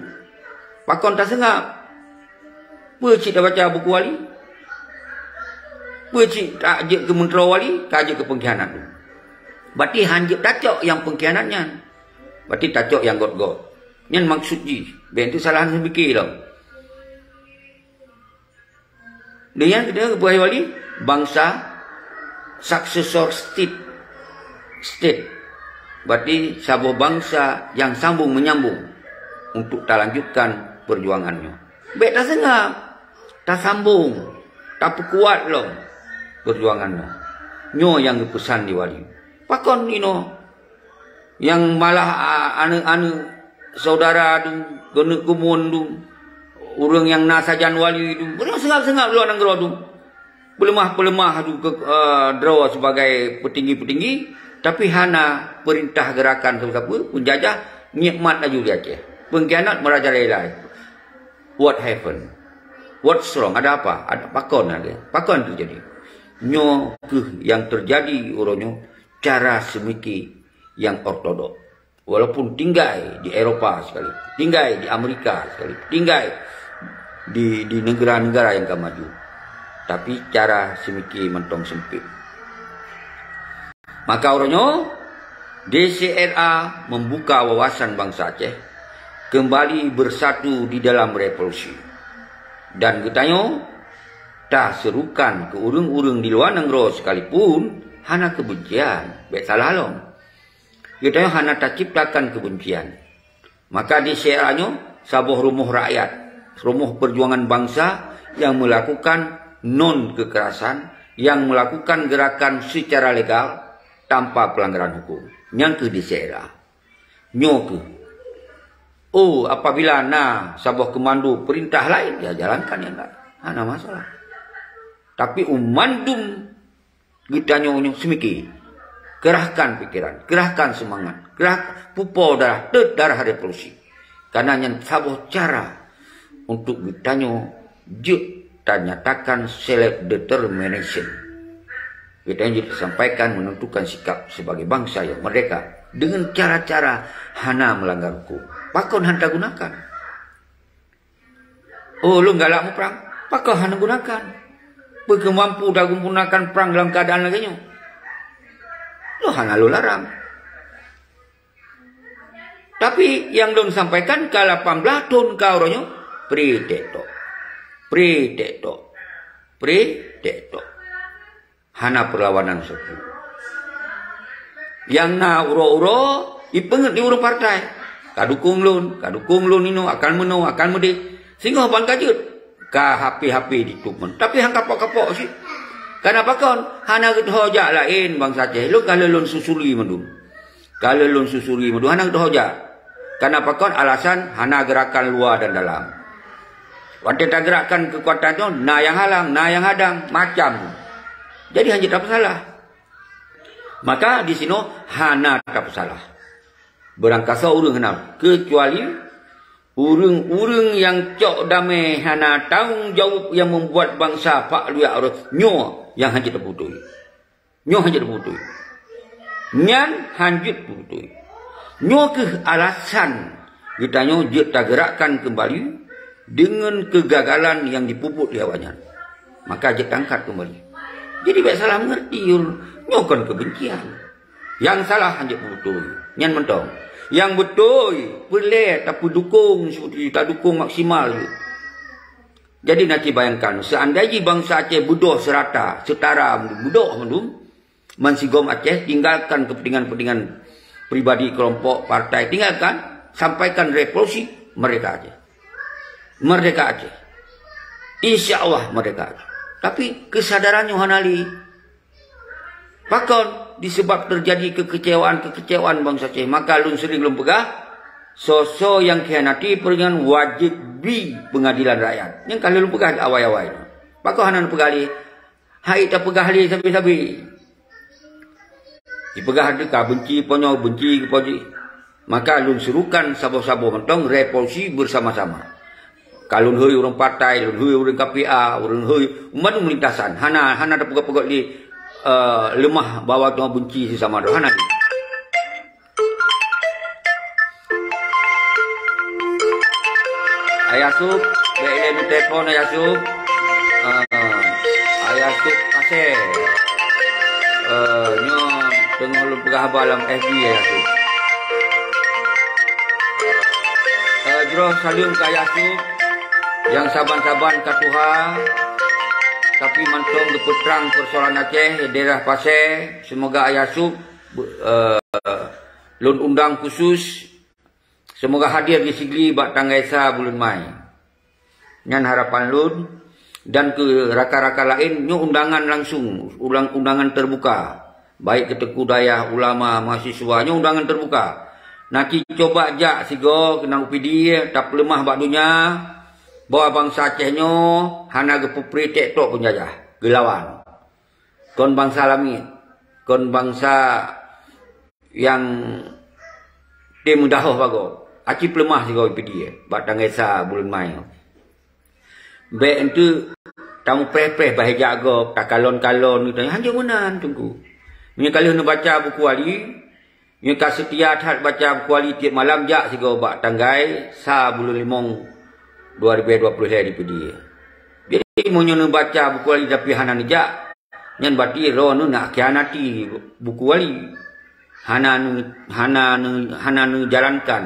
Pakon taseungab? Peue cit tabaca buku wali? Peue cit tajeuet keu meuntroe wali, ka jeuet keu peungkhianat tu? Berarti han jeuet tacok nyang peungkhianat nyan. Berarti tacok nyang göt-göt. Nyan maksud jih. Bék tu salah seumiké lom. Deungon kita buah wali, bansa successor state. State. Berarti saboh bansa nyang sambung menyambung untuk talanjutkan perjuangan nyoe. Bék taseungab, tasambung, tapeukuat lom perjuangan nyoe. Nyoe nyang geupeusan di wali. Pakon inoe? Nyang malah, a, aneuk-aneuk syedara tu, keuneuk keumuen tu, ureuëng nyang na sajan wali tu, ureuëng seungab-seungab luwa nanggroe tu. Peuleumah-peuleumah tu keu, a, droe sibagai peutinggi-peutinggi, tapi hana peurintah geurakan sapeue-sapeue, peunjajah, nikmat laju di Aceh. Peungkhianat meurajalela. What happened? What's wrong? Ada apa? Ada pakon ada? Pakon teujadi? Nyoe keuh nyang teujadi uroe nyoe cara seumiki nyang ortodok. Walaupun tinggai di Eropa sekalipun, tinggai di Amerika sekalipun, tinggai di, di negara-negara nyang ka maju, tapi cara seumiki mantong seumpit. Maka uroe nyoe, D C R A membuka wawasan bansa Aceh kembali bersatu di dalam revolusi. Dan geutanyoe taseurukan keu ureuëng-ureuëng di luwa nanggroe sekalipun hana keubencian, bék salah lom. Geutanyoe hana taciptakan keubencian. Maka di syedara nyoe saboh rumoh rakyat, rumoh perjuangan bangsa yang melakukan non kekerasan, yang melakukan gerakan secara legal tanpa pelanggaran hukum. Nyang keuh di syedara. Nyoe keuh. Oh, apabila na saboh keumando perintah lain, ya jalankan yang lain. Hana masalah. Tapi umandum geutanyoe nyoe seumiki. Kerahkan pikiran, kerahkan semangat, kerah pupo darah, teuh darah revolusi. Karena nyan saboh cara untuk geutanyoe jeuet tanyatakan self determination. Geutanyoe jeuet sampaikan menentukan sikap sebagai bangsa yang merdeka dengan cara-cara hana melanggar hukum. Pakon hana tagunakan? Oh, lôn galak muprang. Pakon hana gunakan? Peu kheueh mampu tagunakan prang dalam keadaan lagée nyoe? Lôn hana lôn larang. Tapi nyang lôn sampaikan ka lapan blaih thon ka uroe nyoe, pri tek tok. Pri tek tok. Pri tek tok. Hana perlawanan sapeue. Nyang na uroe-uroe ipeungeut di ureuëng partai. Ka dukong lôn, ka dukong lôn inoe, akan meunoe, akan meudeh. Singoh ban ka jeuet. Ka hape-hape di tuk men. Tapi han kapok-kapok cit. Kana pakon? Hana geutoh jak laén bansa Aceh. Lôn ka lheueh lôn susuli mandum. Ka lheueh lôn susuli mandum. Hana geutoh jak. Kana pakon? Alasan hana gerakan luwa dan dalam. Watée tagerakkan keukuatan nyoe, na nyang halang, na nyang hadang, macam. Jadi, hana tapeusalah. Maka, disinoe hana tapeusalah. Beurangkasoe ureuëng hana, keucuali ureuëng-ureuëng nyang cok damé hana tanggung jaweueb nyang membuat bansa pak luyak roh nyoe nyang hana jeuet tapeutôi. Nyoe hana jeuet tapeutôi. Nyan hana jeuet tapeutôi. Nyoe keuh alasan geutanyoe jeuet tagerakkan keumbali deungon keugagalan nyang jipeubuet lé awaknyan. Maka jeuet taangkat keumbali. Jadi bék salah meungerti, nyoe kon keubencian. Nyang salah hana jeuet tapeutôi. Nyan mantong. Nyang beutôi, peureulée tapeudukong, seperti tadukong maksimal. Jadi, na ci bayangkan, seandai jih bansa Aceh beudôh seurata, seutara mandum, beudôh mandum, man sigom Aceh, tinggalkan kepentingan-kepentingan pribadi, kelompok, partai, tinggalkan, sampaikan revolusi, merdeka Aceh. Merdeka Aceh. Insya Allah merdeka Aceh. Tapi, keusadaran nyoe hana lé. Pakon? Disebab teujadi keukeucewaan-keukeucewaan bansa Aceh. Maka lôn seuring lôn peugah, soe-soe nyang khianati peureusahaan wajéb bi peungadilan rakyat. Nyang ka lôn peugah di awai-awai nyoe. Pakon hana neupeugah lé? Hai tapeugah lé sabe-sabe. Jipeugah teuka benci po nyoe, benci po jih. Maka lôn serukan saboh-saboh mantong revolusi bersama-sama. Ka lôn hôi ureuëng partai, lôn hôi ureuëng K P A, lôn hôi mandum lintasan. Hana, hana tapeugah-peugah lé, eh, leumah bahwa teuma benci sesama droe. Hana lé. Ayah Sup, bék ilée neutelepon Ayah Sup. Ah, Ayah Sup Pasé. Eh, nyoe teungoh lôn peugah haba lam F B Ayah Sup. Eh, jroh saleuem keu Ayah Sup nyang saban-saban ka tuha, tapi mantong geupeutrang peusoalan Aceh, daerah Pasé. Seumoga Ayah Sup, eh, lôn undang khusus, seumoga hadir di Sigli bak tanggai sa buleuen Mai. Nyan harapan lôn, dan keu rakan-rakan laén, nyoe undangan langsung, ulang undangan terbuka. Baik keu teungku dayah, ulama, mahasiswa, nyoe undangan terbuka. Na ci coba jak sigoe keunan U P D, tapeuleumah bak donya, bahwa bansa Aceh nyoe hana geupeupritek tok peunjajah, geulawan. Kon bansa lamiet, kon bansa nyang tem meudahoh bagoe. Aci peuleumah sigoe P D, bak tanggai sa buleuen Mai. Bék enteuk tamupreh-preh bahé jak gob, takalon-kalon geutanyoe, hanjeuet meunan, Teungku. Meunyoe ka lheueh neubaca buku wali, nyoe ka seutia that baca buku wali tieb malam, jak sigoe bak tanggai sa buleuen limong dua ribèe dua ploh lhèe di Pidie. Jadi, meunyoe neubaca buku wali tapi hana neujak, nyan berarti droeneuh neukhianati buku wali. Hana neu-, hana neu-, hana neujalankan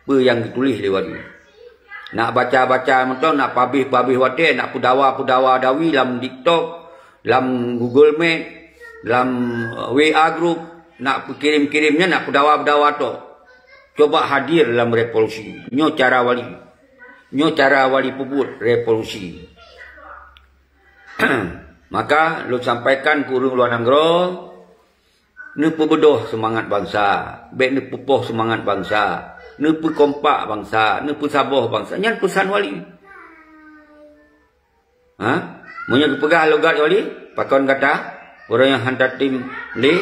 peue nyang geutuléh lé wali. Nak baca-baca mantong, nak pabéh-pabéh watèe, nak peudawa-peudawa dawi lam TikTok, lam Google Meet, lam, eh, W A group, nak peukirém-kirém nyan, nak peudawa-peudawa tok. Coba hadir lam revolusi. Nyoe cara wali. Nyoe cara wali peubuet revolusi. Maka lôn sampaikan keu ureueng luwa nanggroe, neupeubeudôh seumangat bansa, bèk neupeupoh seumangat bansa, neupeukompak bansa, neupeusaboh bansa. Nyan peusan wali. Ha? Meunyoe geupeugah logat wali, pakon gata? Ureueng nyang hana tatem lé,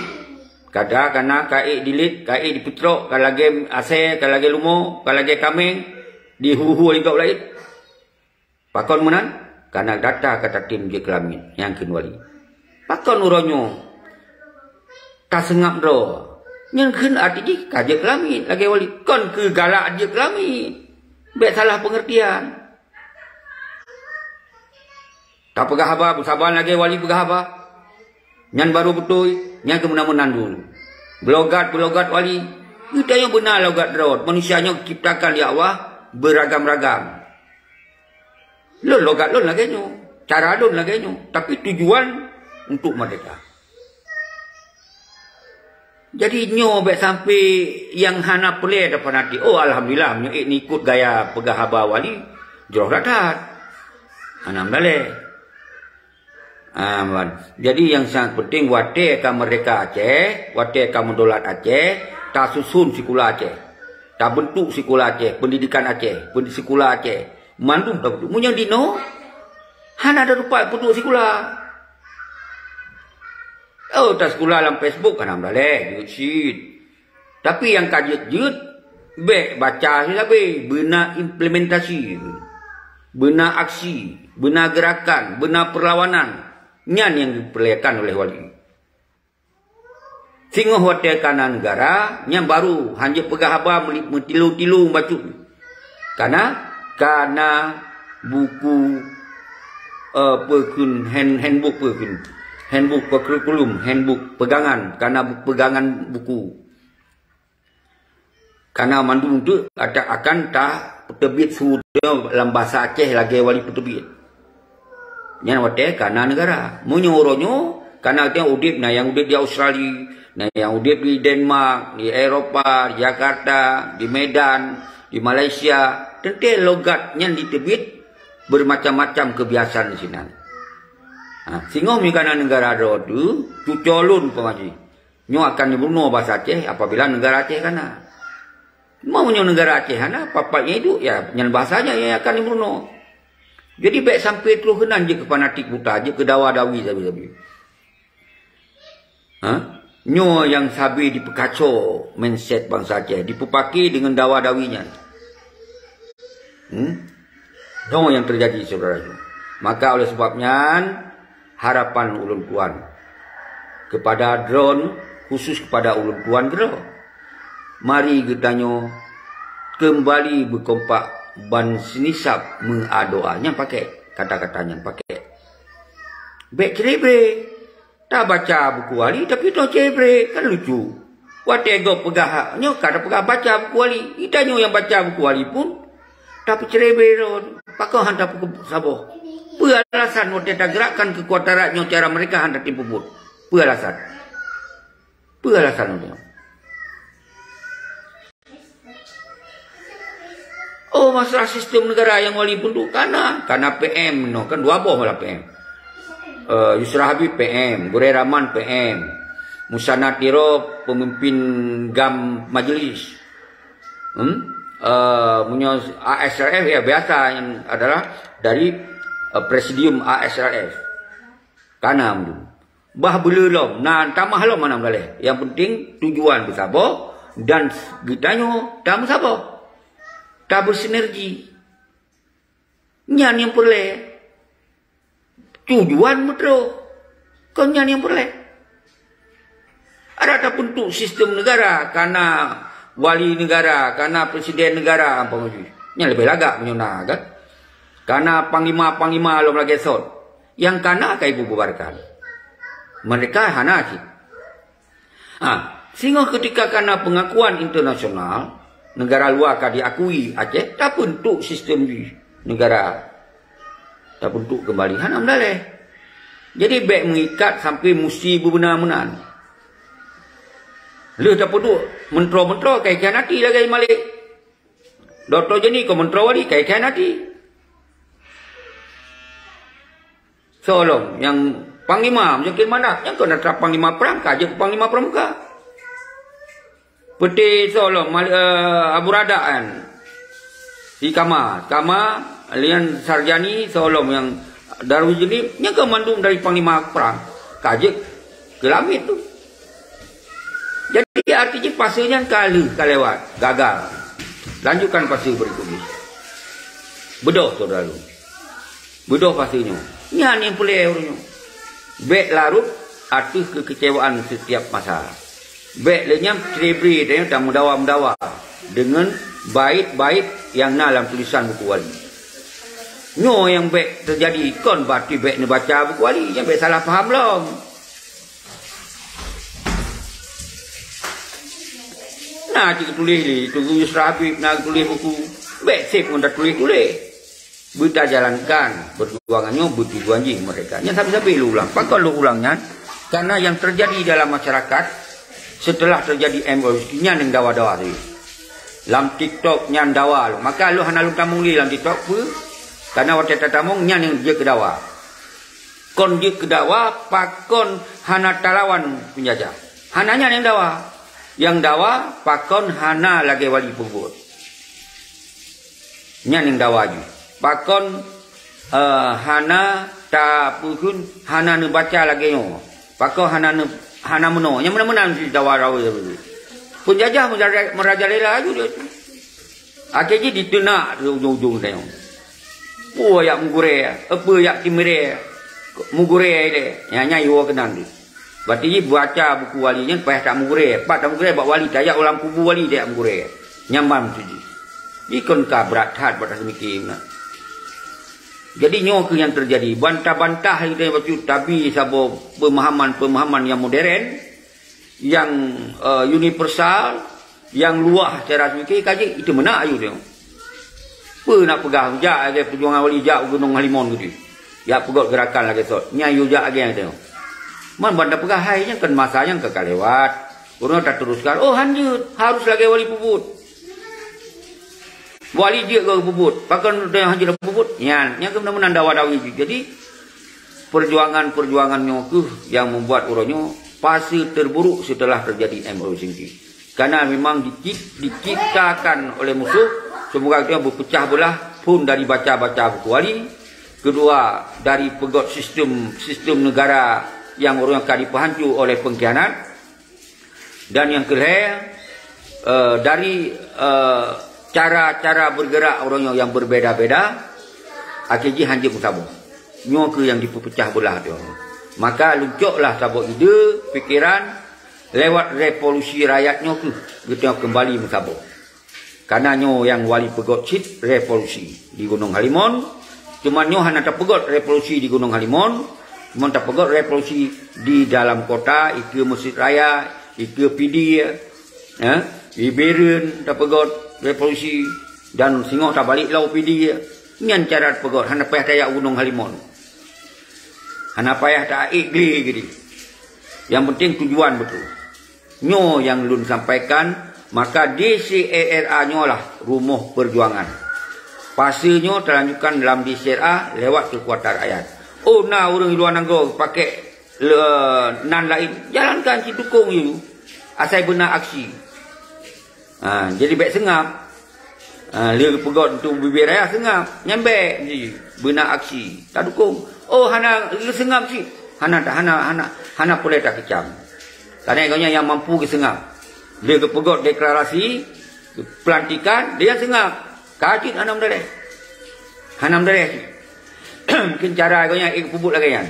gata kana ka ék dilet, ka ék dipeutrok, ka lagèe asèe, ka lagèe lumo, ka lagèe kaméng, dihu-hu lé gob laén. Pakon meunan? Kana gata ka tatem jeuet keu langèt, nyang kheun wali. Pakon uroe nyoe taseungab droe? Nyang kheun arti jih ka jeuet keu langèt lagèe wali. Kon keu galak jeuet keu langèt. Bèk salah peungeurtian. Tapeugah haba beusaban lagèe wali peugah haba. Nyan barô beutôi, nyan keuh meunan-meunan dulu. Beulogat-beulogat wali, geutanyoe beuna logat droe, manusia nyoe geuciptakan lé Allah beuragam-ragam. Lôn logat lôn lagèe nyoe, cara lôn lagèe nyoe, tapi tujuan untuk merdeka. Jadi nyoe bèk sampai nyang hana peureulèe tapeunatik. Oh, alhamdulillah, meunyoe ék neuikot gaya peugah haba wali, jroh that-that. Hana meudalèe. Ah, ban. Jadi nyang sangat penting, watèe ka merdeka Aceh, watèe ka meudolat Aceh, tasusun sikula Aceh. Tabentuk sikula Aceh, pendidikan Aceh, pen-, sikula Aceh. Mandum tabentuk. Meunyoe dinoe, hana ada rupa peuduek sikula. Oh, tasikula lam Facebook hana meudalèe, jeuet cit. Tapi nyang ka jeuet-jeuet, bèk baca sabe, beuna implementasi. Beuna aksi, beuna geurakan, beuna peurlawanan. Nyan nyang geupeurlakukan oleh wali. Singoh watèe kana neugara, nyan baru hanjeuet peugah haba meuli-, meutilu-tilu bacut. Kana, kana buku, eh, peue kheun, hand-, handbook peue kheun. Handbook kurikulum, handbook pegangan, kana bu-, pegangan buku. Kana mandum teuk ata-, akan tapeuteubiet su lam bahasa Aceh lagèe wali peuteubiet. Nyan watèe kana neugara. Meunyoe uroe nyoe, kana teuh udép, na nyang udép di Australia, na nyang udép di Denmark, di Eropa, di Jakarta, di Medan, di Malaysia, teuntèe logat nyan jiteubiet, beumacam-macam keubiasaan sinan. Ha, singoh meunyoe kana neugara droe teuh, cuco lôn umpama jih. Nyoe akan jibrunoe bahasa Aceh apabila neugara Aceh kana. Meunyoe neugara Aceh hana, pat-pat nyang iduek, ya, nyan bahasa nyan nyang akan jibrunoe. Jadi, bèk sampai troh keunan jeuet keu fanatik buta, jeuet keu dawa-dawi sabe-sabe. Ha? Nyoe nyang sabe dipeukaco mindset bansa Aceh, dipeupake deungon dawa-dawi nyan. Hmm? Nyoe nyang teujadi, syedara. Maka oleh sebab nyan, harapan ulôn tuan kepada droeneuh, khusus kepada ulôn tuan keudroe. Mari geutanyoe keumbali beukompak ban seunisab meuadoa. Nyan pakèk kata-kata nyan, pakèk. Bèk celebrate. Tabaca buku wali, tapi toh celebrate, kan lucu. Watèe gob peugah hak, nyoe ka tapeugah baca buku wali. Geutanyoe nyang baca buku wali pun tapeucelebrate lom. Pakon han tapeusaboh? Peue alasan watèe tageurakkan keukuatan rakyat nyoe cara mereka han tatem peubuet? Peue alasan? Peue alasan watèe nyoe? Oh, masalah sistem negara nyang wali pun tu kana, kana P M noh, kan dua boh malah P M. Eh, Yusra Habib P M, Gurèe Rahman P M, Musanna Tiro pemimpin GAM majelis. Hmm? Eh, punya A S R F ya biasa yang adalah dari, eh, presidium A S R F. Kana tu. Bah beuleu lom, na tamah lom hana meugaleh. Nyang penting tujuan beusaboh dan geutanyoe tameusaboh. Tabersinergi. Nyan nyang peureulèe. Tujuan meutroh. Kon nyan nyang peureulée. Ada tapeuntuk sistem negara, kana wali negara, kana presiden negara, umpama jih. Nyan leubeh lagak meunyoe na, kan? Kana panglima-panglima lom lagée sot. Nyang kana ka ibubarkan. Mereka hana cit. Ha, singoh ketika kana pengakuan internasional, negara luwa ka diakui Aceh, tapeuntuk sistem jih negara. Tapeuntuk keumbali, hana meudaleh. Jadi, bék meuikat sampai musti beubeunar meunan. Lheueh tapeuduek, meuntroe-meuntroe ka ikhianati lagée Malik. Dokto Joni kon meuntroe wali ka ikhianati. Soe lom nyang panglima, meunyoe keu mandat, nyang kon atra panglima prang, ka jeuet panglima pramuka. Peuté soe lom, Malik, eh, Abu Radak kan. Si Kama, Kama, Lian Sarjani, soe lom nyang Darul Jelim, nyang kon mandum dari panglima prang. Ka jeuet keu Lamit tu. Jadi, arti jih fase nyan ka lheueh, ka lewat, gagal. Lanjutkan fase berikut jih. Beudôh, saudara lôn. Beudôh fase nyoe. Nyan nyang peureulée uroe nyoe. Bék larot ateueh kekecewaan setiap masa. Bék lé nyan celebrate tanyoe tameudawa-meudawa deungon bait-bait nyang na lam tulisan buku wali. Nyoe nyang bék teujadi, kon berarti bék neubaca buku wali, nyan bék salah paham lom. Na cit geutuléh lé Teungku Yusra Habib, na geutuléh buku. Bék seb ngon tatuléh-tuléh. Beutajalankan perjuangan nyoe beutujuan jih merdeka. Nyan sabe-sabe lôn ulang. Pakon lôn ulang nyan? Karena yang terjadi dalam masyarakat setelah terjadi M O U nyan nyang dawa-dawa tadi. Lam TikTok nyan dawa lôn. Maka lôn hana lôn tamong lé lam TikTok, peue? Karena watée tatamong nyan nyang jeuet keu dawa. Kon jeuet keu dawa, pakon hana talawan peunjajah. Hana nyan nyang dawa. Nyang dawa, pakon hana lagée wali peubuet. Nyan nyang dawa jih. Pakon, eh, hana tapeuhun, hana neubaca lagée nyoe. Pakon hana neu-, hana meunoe. Nyang meunan-meunan cit dawa-dawa. Peunjajah meuraja-, meurajalela laju dia tu. Akhé jih diteunak di ujong-ujong tanyoe. Peue jak meugurée, peue jak timirée, meugurée ilée. Nyan, nyan iwoe keunan deuh. Berarti jih baca buku wali nyan payah tameugurée. Pat tameugurée bak wali, tajak u lam kubu wali tajak meugurée. Nyan ban meutuju. Jih kon ka brat that bak taseumiké meunan. Jadi nyoe kheueh nyang teujadi. Bantah-bantah lagée bacut tabi saboh peumahaman-peumahaman nyang modern, nyang, eh, universal, nyang luwah cara seumiké ka jeuet, itu meunan ayue nyoe. Peue nak peugah jak lagée perjuangan wali jak u Gunong Halimon gitu. Jak peugét geurakan lagée sot. Nyan yue jak lagée nyan. Man ban tapeugah hai nyan kan masa nyan ka, ka lewat. Ureuëng tateruskan, oh han jeuet, harus lagée wali peubuet. Wali jeuet keu peubuet. Pakon han jeuet peubuet? Nyan, nyan keuh meunan dawa-dawi jih. Jadi, perjuangan-perjuangan nyoe keuh nyang membuat uroe nyoe fase terburuk setelah terjadi M O U Singki. Karena memang dicip-, diciptakan oleh musuh, semoga kita berpecah belah pun dari baca-baca buku wali, kedua dari pegot sistem, sistem negara yang orang akan diperhancur oleh pengkhianat, dan yang kelhée, eh, dari, eh, cara-cara bergerak orang yang, yang berbeda-beda, akhé jih hanjeuet meusaboh. Nyoe keuh nyang dipeupecah beulah tu. Maka luncoklah saboh ide, pikiran, lewat revolusi rakyat nyoe keuh geutanyoe keumbali meusaboh. Kana nyoe nyang wali peugét cit revolusi di Gunong Halimon. Cuma nyoe hana tapeugét revolusi di Gunong Halimon, cuma tapeugét revolusi di dalam kota, ikeue Mesjid Raya, ikeue Pidie, eh, di Bireuen tapeugét revolusi, dan singoh tabalek lom Pidie. Nyan cara tapeugét, hana payah tajak Gunong Halimon. Hana payah ta-ék glé geude. Yang penting tujuan beutôi. Nyoe nyang lôn sampaikan, maka D C R A nyoe lah rumoh perjuangan. Fase nyoe talanjutkan lam D C R A lewat keukuatan rakyat. Oh, na ureuëng luwa nanggroe pakai le-, nan laén, jalankan cit dukong yue. Asai beuna aksi. Ha, jadi bék seungab. Ha, lheueh geupeugét untuk bibir raya seungab. Nyan bék ji, beuna aksi. Tadukong. Oh, hana geuseungab cit. Hana, hana, hana, hana peureulée takeucam. Karena gobnyan nyang mampu geuseungab. Lheueh geupeugét deklarasi, peulantikan, dia seungab. Ka cit hana meudaleh. Hana meudaleh cit. Mungkin cara geuh nyan ék peubuet lagée nyan.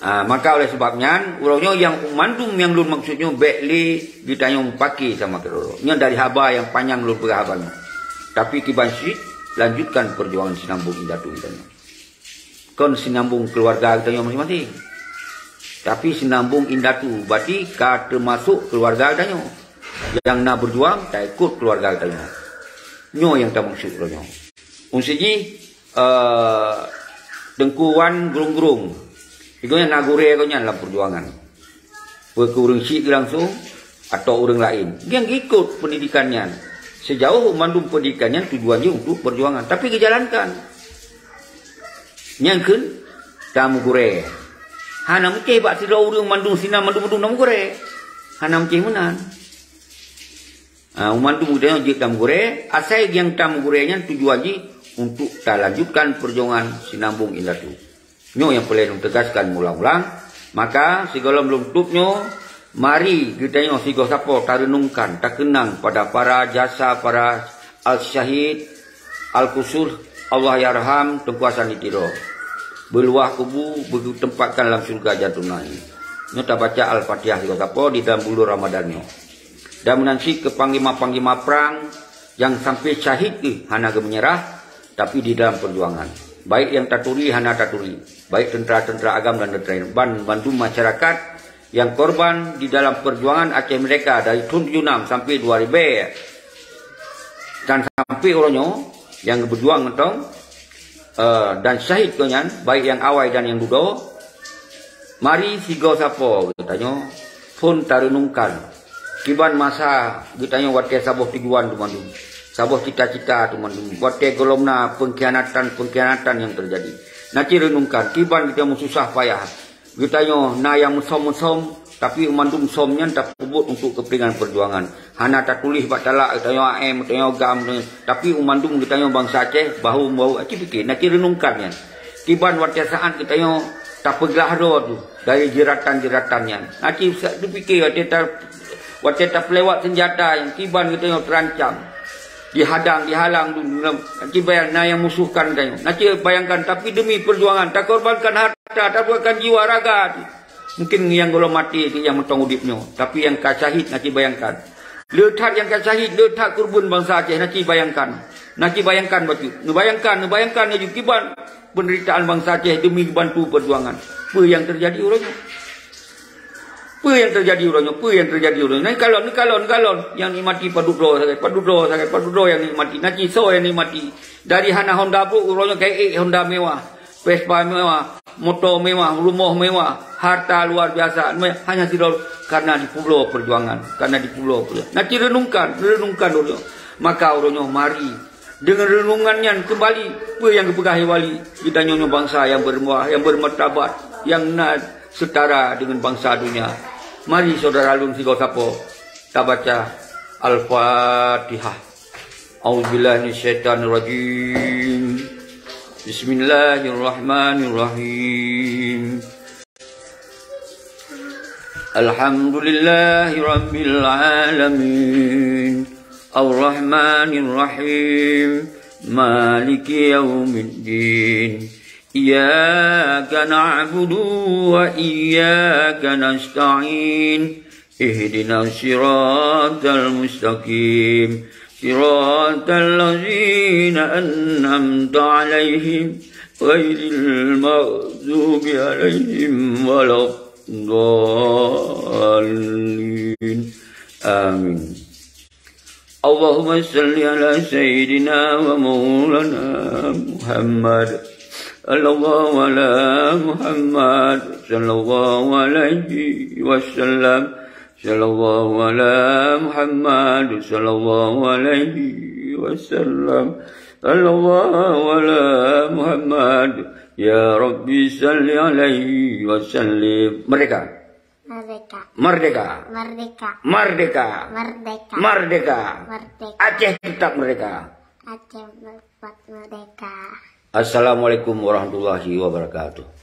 Ah, maka oleh sebab nyan, uroe nyoe nyang mandum nyang lôn maksud nyoe bék lé geutanyoe meupaké sama keudroe. Nyoe dari haba nyang panyang lôn peugah haba nyoe. Tapi kiban cit, lanjutkan perjuangan sinambong indatu geutanyoe. Kon sinambong keluarga geutanyoe maséng-maséng. Tapi sinambong indatu, berarti ka teumasok keluarga geutanyoe. Nyang na berjuang, taikot keluarga geutanyoe. Nyoe nyang tamaksud uroe nyoe. Unsiji, eh, Teungku Wan Grong-grong. Gobnyan na gurée gobnyan lam perjuangan. Peu keu ureuëng syiek langsung atau ureuëng laén. Nyang ikot pendidikan nyan. Sejauh mandum pendidikan nyan tujuan jih untuk perjuangan. Tapi geujalankan. Nyang kheun, tameugurée. Hana meucéh bak sidroe ureuëng mandum sinan mandum-mandum tameugurée. Hana meucéh meunan. Ah, mandum geutanyoe jeuet tameugurée, asai nyang tameugurée nyan tujuan jih untuk talanjutkan perjuangan sinambong indatu. Nyoe nyang peureulée lôn teugaskan meulang-ulang. Maka, sigohlom lôn tutup nyoe, mari geutanyoe sigoe sapo tareunungkan, takeunang pada para jasa para al-syahid, al-qusur, Allahyarham Teungku Hasan di Tiro. Beuluwah kubu, beuteumpatkan lam syeuruga jantung nahi. Nyoe tabaca Al-Fatihah sigoe sapo di dalam buleuen Ramadhan nyoe. Dan meunan cit keu panglima-panglima prang nyang sampai syahid geuh hana geumeunyeurah, tapi di dalam perjuangan. Baik nyang taturi hana taturi, baik teuntara-teuntara agam dan teuntara ban bandum masyarakat nyang korban di dalam perjuangan Aceh Merdeka dari thon tujoh nam sampai dua ribée. Dan sampai uroe nyoe, nyang geupeurjuang mantong, eh, dan syahid gobnyan, baik nyang awai dan nyang dudoe, mari sigoe sapo geutanyoe phon tareunungkan kiban masa geutanyoe watée saboh tujuan teumandum, saboh cita-cita teumandum, watée gohlom na peungkhianatan-peungkhianatan nyang teujadi. Na cit reunungkan kiban geutanyoe meususah payah. Geutanyoe na nyang meusom-meusom, tapi mandum som nyan tapeubuet untuk kepentingan perjuangan. Hana tatuléh bak talak geutanyoe A M, geutanyoe GAM, tapi mandum geutanyoe bansa Aceh bahu-bahu. Aci pike, na cit reunungkan nyan. Kiban watée saát geutanyoe tapeuglah droe tu dari jeuratan-jeuratan nyan. Aci sa-, teupike watée ta-, watée tapeulewat seunjata nyan, kiban geutanyoe teurancam. Dihadang, dihalang dulu. Aci bayang, na nyang musohkan geutanyoe. Na cit bayangkan, tapi demi perjuangan, takorbankan harta, takorbankan jiwa raga. Mungkin nyang gohlom maté nyang mantong udeb nyoe, tapi nyang ka syahid na cit bayangkan. Le that nyang ka syahid, le that keureubeuen bansa Aceh na cit bayangkan. Na cit bayangkan bacut. Neubayangkan, neubayangkan laju kiban penderitaan bansa Aceh demi bantu perjuangan. Peue nyang teujadi uroe nyoe? Peue nyang teujadi uroe nyoe? Peue nyang teujadi uroe nyoe? Neukalon, neukalon, neukalon. Nyang nikmati padub droe sagai, padub droe sagai, padub droe nyang nikmati. Na cit soe nyang nikmati. Dari hana Honda brôk uroe nyoe ka ék Honda mewah. Vespa mewah, moto mewah, rumoh mewah, harta luar biasa, me-, hanya sidroe karena dipeubloe perjuangan, karena dipeubloe perjuangan. Na cit reunungkan, reunungkan uroe nyoe. Maka uroe nyoe mari deungon reunungan nyan keumbali peue nyang geupeugah lé wali, geutanyoe nyoe bansa nyang bermewah, nyang bermartabat, nyang na setara deungon bansa dunia. Mari syedara lôn sigoe sapo tabaca Al-Fatihah. أعوذ بالله من الشيطان الرجيم. بسم الله الرحمن الرحيم. الحمد لله رب العالمين. الرحمن الرحيم. مالك يوم الدين. إياك نعبد وإياك نستعين. اهدنا الصراط المستقيم. صراط الذين أنعمت عليهم غير المغضوب عليهم ولا الضالين. آمين. اللهم صل على سيدنا ومولانا محمد. صلى الله على محمد، صلى الله عليه وسلم. صلى الله على محمد، صلى الله عليه وسلم. صلى الله على محمد. يا ربي صل عليه وسلم. Merdeka. Merdeka. Merdeka. Merdeka. Merdeka. Merdeka. Merdeka. Merdeka. Aceh tetap merdeka. Aceh tetap merdeka. Assalamualaikum warahmatullahi wabarakatuh.